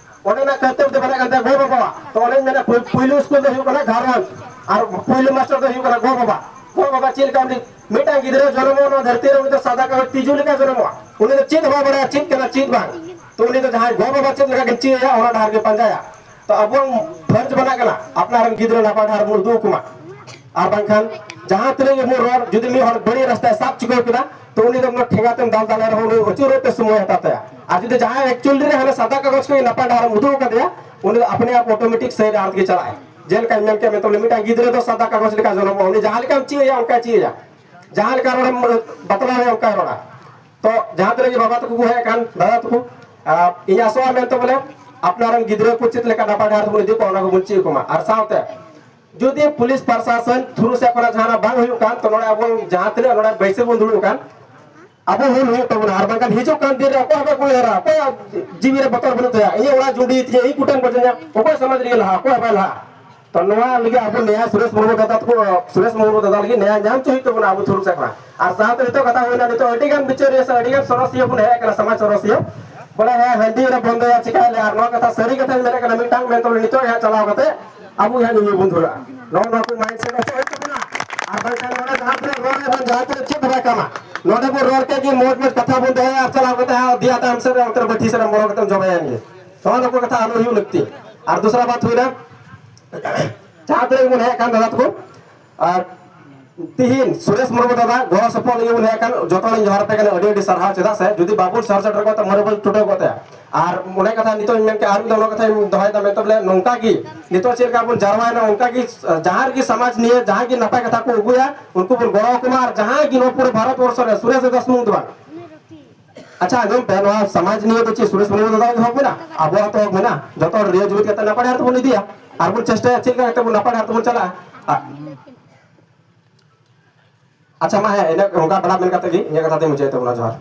ᱚᱸᱰᱮᱱᱟᱜ ᱠᱟᱨᱛᱚᱵᱽ ᱫᱚ ᱵᱟᱱᱟᱜ ᱠᱟᱱ ᱛᱟᱭᱟ ᱜᱚ ᱵᱟᱵᱟᱣᱟᱜ᱾ ᱛᱚ ᱚᱱᱮᱧ ᱢᱮᱱᱟ, ᱯᱩᱭ-, ᱯᱩᱭᱞᱩ ᱥᱠᱩᱞ ᱫᱚ ᱦᱩᱭᱩᱜ ᱠᱟᱱᱟ ᱜᱷᱟᱨᱚᱸᱡᱽ, ᱟᱨ ᱯᱩᱭᱞᱩ ᱢᱟᱥᱴᱟᱨ ᱫᱚ ᱦᱩᱭᱩᱜ ᱠᱟᱱᱟ ᱜᱚ ᱵᱟᱵᱟ᱾ ᱜᱚ ᱵᱟᱵᱟ ᱪᱮᱫ ᱞᱮᱠᱟ ᱩᱱᱤ ᱢᱤᱫᱴᱟᱝ ᱜᱤᱫᱽᱨᱟᱹ ᱡᱚᱱᱢᱚ ᱱᱚᱣᱟ ᱫᱷᱟᱹᱨᱛᱤ ᱨᱮ, ᱩᱱᱤ ᱫᱚ ᱥᱟᱫᱟ ᱠᱟᱜᱚᱡᱽ ᱛᱤᱡᱩ ᱞᱮᱠᱟ ᱡᱚᱱᱢᱚᱜᱼᱟ᱾ ᱩᱱᱤ ᱫᱚ ᱪᱮᱫ ᱦᱚᱸ ᱵᱟᱭ ᱵᱟᱲᱟᱭᱟ, ᱪᱮᱫ ᱠᱟᱱᱟ ᱪᱮᱫ ᱵᱟᱝ᱾ ᱛᱚ ᱩᱱᱤ ᱫᱚ ᱡᱟᱦᱟᱸᱭ ᱜᱚ ᱵᱟᱵᱟ ᱪᱮᱫ ᱞᱮᱠᱟ ᱠᱤᱱ ᱪᱮᱫ ᱟᱭᱟ, ᱚᱱᱟ ᱰᱟᱦᱟᱨ ᱜᱮ ᱯᱟᱸᱡᱟᱭᱟ᱾ ᱛᱚ ᱟᱵᱚᱣᱟᱜ ᱯᱷᱚᱨᱡᱽ ᱵᱟᱱᱟᱜ ᱠᱟᱱᱟ ᱟᱯᱱᱟᱨ ᱨᱮᱱ ᱜᱤᱫᱽᱨᱟᱹ ᱱᱟᱯᱟᱭ ᱰᱟᱦᱟᱨ ᱵᱚᱱ ᱩᱫᱩᱜ ᱟᱠᱚ ᱢᱟ᱾ ᱟᱨ ᱵᱟᱝᱠᱷᱟᱱ ᱡᱟᱦᱟᱸ ᱛᱤᱱᱟᱹᱜ ᱜᱮ ᱵᱚᱱ ᱨᱚᱲ, ᱡᱩᱫᱤ ᱢᱤᱫ ᱦᱚᱲ ᱵᱟᱹᱲᱤᱡ ᱨᱟᱥᱛᱟᱭ ᱥᱟᱵ ᱪᱤᱠᱟᱹᱣ ᱠᱮᱫᱟ, ᱛᱚ ᱩᱱᱤ ᱫᱚ ᱴᱷᱮᱸᱜᱟ ᱛᱮᱢ ᱫᱟᱞ ᱫᱟᱞᱮ ᱨᱮᱦᱚᱸ ᱩᱱᱤ ᱟᱹᱪᱩᱨᱚᱜ ᱛᱮ ᱥᱚᱢᱚᱭ ᱦᱟᱛᱟᱣ ᱛᱟᱭᱟ᱾ ᱟᱨ ᱡᱩᱫᱤ ᱡᱟᱦᱟᱸᱭ actually ᱨᱮ ᱦᱟᱱᱮ ᱥᱟᱫᱟ ᱠᱟᱜᱚᱡᱽ ᱠᱚ ᱱᱟᱯᱟᱭ ᱰᱟᱦᱟᱨ ᱮᱢ ᱩᱫᱩᱜ ᱟᱠᱟᱫᱮᱭᱟ, ᱩᱱᱤ ᱫᱚ ᱟᱯᱱᱮ ᱟᱯ automatic ᱥᱟᱹᱨᱤ ᱰᱟᱦᱟᱨ ᱛᱮᱜᱮ ᱪᱟᱞᱟᱜᱼᱟᱭ᱾ ᱡᱮᱞᱮᱠᱟᱧ ᱢᱮᱱ ᱠᱮᱫ, ᱢᱮᱛᱟᱜ ᱢᱤᱫᱴᱟᱝ ᱜᱤᱫᱽᱨᱟᱹ ᱫᱚ ᱥᱟᱫᱟ ᱠᱟᱜᱚᱡᱽ ᱞᱮᱠᱟ ᱡᱚᱱᱚᱢᱚᱜᱼᱟ, ᱩᱱᱤ ᱡᱟᱦᱟᱸ ᱞᱮᱠᱟᱢ ᱪᱮᱫ ᱟᱭᱟ ᱚᱱᱠᱟᱭ ᱪᱮᱫ ᱟᱭᱟ, ᱡᱟᱦᱟᱸ ᱞᱮᱠᱟ ᱨᱚᱲᱮᱢ ᱵᱟᱛᱞᱟᱣ ᱟᱭᱟ ᱚᱱᱠᱟᱭ ᱨᱚᱲᱟ᱾ ᱛᱚ ᱡᱟᱦᱟᱸ ᱛᱤᱱᱟᱹᱜ ᱜᱮ ᱵᱟᱵᱟ ᱛᱟᱠᱚ ᱠᱚ ᱦᱮᱡ ᱟᱠᱟᱱ, ᱫᱟᱫᱟ ᱛᱟᱠᱚ, ᱟᱨ ᱤᱧ ᱟᱥᱚᱜᱼᱟ ᱢᱮᱱᱛᱮ ᱵᱚᱞᱮ ᱟᱯᱱᱟᱨ ᱨᱮᱱ ᱜᱤᱫᱽᱨᱟᱹ ᱠᱚ ᱪᱮᱫ ᱞᱮᱠᱟ ᱱᱟᱯᱟᱭ ᱰᱟᱦᱟᱨ ᱛᱮᱵᱚᱱ ᱤᱫᱤ ᱠᱚᱣᱟ, ᱚᱱᱟ ᱠᱚᱵᱚᱱ ᱪᱮᱫ ᱟᱠᱚ ᱢᱟ᱾ ᱟᱨ ᱥᱟᱶᱛᱮ ᱡᱩᱫᱤ ᱯᱩᱞᱤᱥ ᱯᱨᱚᱥᱟᱥᱚᱱ through ᱥᱮᱫ ᱠᱷᱚᱱᱟᱜ ᱡᱟᱦᱟᱱᱟᱜ ᱵᱟᱝ ᱦᱩᱭᱩᱜ ᱠᱟᱱ, ᱛᱚ ᱱᱚᱰᱮ ᱟᱵᱚ ᱡᱟᱦᱟᱸ ᱛᱤᱱᱟᱹᱜ ᱱᱚᱰᱮ ᱵᱟᱹᱭᱥᱟᱹ ᱵᱚᱱ ᱫᱩᱲᱩᱵ ᱟᱠᱟᱱ, ᱟᱵᱚ ᱦᱩᱞ ᱦᱩᱭᱩᱜ ᱛᱟᱵᱚᱱᱟ, ᱟᱨ ᱵᱟᱝᱠᱷᱟᱱ ᱦᱤᱡᱩᱜ ᱠᱟᱱ ᱫᱤᱱ ᱨᱮ ᱚᱠᱚᱭ ᱦᱚᱸ ᱵᱟᱠᱚ ᱩᱭᱦᱟᱹᱨᱟ, ᱚᱠᱚᱭᱟᱜ ᱡᱤᱣᱤ ᱨᱮ ᱵᱚᱛᱚᱨ ᱵᱟᱹᱱᱩᱜ ᱛᱟᱭᱟ, ᱤᱧᱟᱹᱜ ᱚᱲᱟᱜ ᱡᱩᱸᱰᱤ ᱛᱤᱧᱟᱹ, ᱤᱧ ᱠᱩᱴᱟᱹᱢ ᱜᱚᱡᱤᱧᱟ, ᱚᱠᱚᱭ ᱥᱚᱢᱟᱡᱽ ᱨᱮᱜᱮ ᱞᱟᱦᱟ, ᱚᱠᱚᱭ ᱦᱚᱸ ᱵᱟᱭ ᱞᱟᱦᱟ᱾ ᱛᱚ ᱱᱚᱣᱟ ᱞᱟᱹᱜᱤᱫ ᱟᱵᱚ ᱱᱮᱭᱟ ᱥᱩᱨᱮᱥ ᱢᱩᱨᱢᱩ ᱫᱟᱫᱟ ᱛᱟᱠᱚ, ᱥᱩᱨᱮᱥ ᱢᱩᱨᱢᱩ ᱫᱟᱫᱟ ᱞᱟᱹᱜᱤᱫ ᱱᱮᱭᱟ ᱧᱟᱢ ᱦᱚᱪᱚ ᱦᱩᱭᱩᱜ ᱛᱟᱵᱚᱱᱟ ᱟᱵᱚ ᱛᱷᱩᱨᱩ ᱥᱮᱫ ᱠᱷᱚᱱᱟᱜ᱾ ᱟᱨ ᱥᱟᱶᱛᱮ ᱱᱤᱛᱚᱜ ᱠᱟᱛᱷᱟ ᱦᱩᱭᱱᱟ, ᱱᱤᱛᱚᱜ ᱟᱹᱰᱤ ᱜᱟᱱ ᱵᱤᱪᱟᱹᱨᱤᱭᱟᱹ ᱥᱮ ᱟᱹᱰᱤ ᱜᱟᱱ ᱥᱚᱨᱚᱥᱤᱭᱟᱹ ᱵᱚᱱ ᱦᱮᱡ ᱟᱠᱟᱱᱟ, ᱥᱚᱢᱟᱡᱽ ᱥᱚᱨᱚᱥᱤᱭᱟᱹ, ᱵᱚᱞᱮ ᱦᱮᱸ ᱦᱟᱺᱰᱤ ᱨᱮ ᱵᱚᱱᱫᱚᱭᱟ, ᱪᱤᱠᱟᱹᱭ ᱞᱮ, ᱟᱨ ᱱᱚᱣᱟ ᱠᱟᱛᱷᱟ ᱥᱟᱹᱨᱤ ᱠᱟᱛᱷᱟᱧ ᱢᱮᱱᱮᱫ ᱠᱟᱱᱟ, ᱢᱤᱫᱴᱟᱝ ᱢᱮᱱ ᱛᱟᱵᱚᱱ ᱱᱤᱛᱚᱜ ᱦᱟᱸᱜ ᱪᱟᱞᱟᱣ ᱠᱟᱛᱮ ᱟᱵᱚ ᱜᱮ ᱦᱟᱸᱜ ᱧᱩ ᱵᱚᱱ ᱫᱷᱩᱨᱟᱹᱜᱼᱟ᱾ ᱱᱚᱜᱼᱚ ᱱᱚᱣᱟ ᱠᱚ mindset ᱦᱚᱪᱚ ᱦᱩᱭᱩᱜ ᱛᱟᱵᱚᱱᱟ᱾ ᱟᱨ ᱵᱟᱝᱠᱷᱟᱱ ᱱᱚᱰᱮ ᱡᱟᱦᱟᱸ ᱛᱤᱱᱟᱹᱜ ᱨᱚᱲ ᱨᱮ ᱵᱟᱝ ᱡᱟᱦᱟᱸ ᱛᱤᱱᱟᱹᱜ ᱪᱮᱫ ᱦᱚᱸ ᱵᱟᱭ ᱠᱟᱢᱟ᱾ ᱱᱚᱰᱮ ᱵᱚᱱ ᱨᱚᱲ ᱠᱮᱫ ᱜᱮ, ᱢᱚᱡᱽ ᱢᱚᱡᱽ ᱠᱟᱛᱷᱟ ᱵᱚᱱ ᱫᱚᱦᱚᱭᱟ, ᱟᱨ ᱪᱟᱞᱟᱣ ᱠᱟᱛᱮ ᱦᱟᱸᱜ ᱫᱮᱭᱟ ᱛᱟᱭᱚᱢ ᱥᱮᱫ ᱨᱮ ᱚᱱᱛᱮ ᱨᱮ ᱵᱟᱹᱴᱷᱤ ᱥᱮᱫ ᱨᱮ ᱢᱚᱨᱚ ᱠᱟᱛᱮᱢ ᱡᱚᱵᱮᱭᱮᱱ ᱜᱮ᱾ ᱱᱚᱣᱟ ᱱᱚᱠᱚ ᱠᱟᱛᱷᱟ ᱟᱞᱚ ᱦᱩᱭᱩᱜ ᱞᱟᱹᱠᱛᱤ᱾ ᱟᱨ ᱫᱚᱥᱨᱟ ᱵᱟᱛ ᱦᱩᱭᱱᱟ, ᱡᱟᱦᱟᱸ ᱛᱤᱱᱟᱹᱜ ᱜᱮᱵᱚᱱ ᱦᱮᱡ ᱟᱠᱟᱱ ᱫᱟᱫᱟ ᱛᱟᱠᱚ, ᱟᱨ ᱛᱤᱦᱤᱧ ᱥᱩᱨᱮᱥ ᱢᱩᱨᱢᱩ ᱫᱟᱫᱟ ᱜᱚᱲᱚ ᱥᱚᱯᱚᱦᱚᱫ ᱞᱟᱹᱜᱤᱫ ᱵᱚᱱ ᱦᱮᱡ ᱟᱠᱟᱱ, ᱡᱚᱛᱚ ᱦᱚᱲᱤᱧ ᱡᱚᱦᱟᱨ ᱟᱯᱮ ᱠᱟᱱᱟ, ᱟᱹᱰᱤ ᱟᱹᱰᱤ ᱥᱟᱨᱦᱟᱣ᱾ ᱪᱮᱫᱟᱜ ᱥᱮ ᱡᱩᱫᱤ ᱵᱟᱵᱚᱱ ᱥᱚᱦᱚᱨ ᱥᱮᱴᱮᱨ ᱠᱚᱜ ᱛᱮ ᱢᱚᱱᱮ ᱵᱚᱱ ᱴᱩᱴᱟᱹᱣ ᱠᱚᱜ ᱛᱟᱭᱟ᱾ ᱟᱨ ᱚᱱᱮ ᱠᱟᱛᱷᱟ ᱱᱤᱛᱚᱜ ᱤᱧ ᱢᱮᱱ ᱠᱮᱫ, ᱟᱨ ᱢᱤᱫ ᱫᱷᱟᱣ ᱚᱱᱟ ᱠᱟᱛᱷᱟᱧ ᱫᱚᱦᱚᱭᱮᱫᱟ, ᱢᱮᱱᱛᱮ ᱵᱚᱞᱮ ᱱᱚᱝᱠᱟ ᱜᱮ ᱱᱤᱛᱚᱜ ᱪᱮᱫ ᱞᱮᱠᱟ ᱵᱚᱱ ᱡᱟᱨᱣᱟᱭᱮᱱᱟ, ᱚᱱᱠᱟ ᱜᱮ ᱡᱟᱦᱟᱸ ᱨᱮᱜᱮ ᱥᱚᱢᱟᱡᱽ ᱱᱤᱭᱮ ᱡᱟᱦᱟᱸ ᱜᱮ ᱱᱟᱯᱟᱭ ᱠᱟᱛᱷᱟ ᱠᱚ ᱟᱹᱜᱩᱭᱟ, ᱩᱱᱠᱩ ᱵᱚᱱ ᱜᱚᱲᱚ ᱟᱠᱚ ᱢᱟ᱾ ᱟᱨ ᱡᱟᱦᱟᱸᱭ ᱜᱮ ᱱᱚᱣᱟ ᱯᱩᱨᱟᱹ ᱵᱷᱟᱨᱚᱛ ᱵᱚᱨᱥᱚ ᱨᱮ ᱥᱩᱨᱮᱥ ᱫᱟᱫᱟ ᱥᱩᱢᱩᱝ ᱫᱚ ᱵᱟᱝ, ᱟᱪᱪᱷᱟ, ᱟᱸᱡᱚᱢ ᱯᱮ, ᱱᱚᱣᱟ ᱥᱚᱢᱟᱡᱽ ᱱᱤᱭᱮ ᱫᱚ ᱪᱮᱫ ᱥᱩᱨᱮᱥ ᱢᱩᱨᱢᱩ ᱫᱟᱫᱟ ᱜᱮ ᱦᱚᱠ ᱢᱮᱱᱟᱜᱼᱟ? ᱟᱵᱚᱣᱟᱜ ᱛᱚ ᱦᱚᱠ ᱢᱮᱱᱟᱜᱼᱟ᱾ ᱡᱚᱛᱚ ᱦᱚᱲ ᱨᱤᱭᱟᱹ ᱡᱩᱢᱤᱫ ᱠᱟᱛᱮ ᱱᱟᱯᱟᱭ ᱰᱟᱦᱟᱨ ᱛᱮᱵᱚᱱ ᱤᱫᱤᱭᱟ, ᱟᱨ ᱵᱚᱱ ᱪᱮᱥᱴᱟᱭᱟ ᱪᱮᱫ ᱞᱮᱠᱟ ᱠᱟᱛᱮ ᱵᱚᱱ ᱱᱟᱯᱟᱭ ᱰᱟᱦᱟᱨ ᱛᱮᱵᱚᱱ ᱪᱟᱞᱟᱜᱼᱟ᱾ ᱟ-, ᱟᱪᱪᱷᱟ, ᱢᱟ ᱦᱮᱸ, ᱤᱱᱟᱹ ᱚᱱᱠᱟ ᱵᱟᱲᱟ ᱢᱮᱱ ᱠᱟᱛᱮ ᱜᱮ ᱤᱧᱟᱹᱜ ᱠᱟᱛᱷᱟ ᱛᱮ ᱢᱩᱪᱟᱹᱫ ᱛᱟᱵᱚᱱᱟ᱾ ᱡᱚᱦᱟᱨ᱾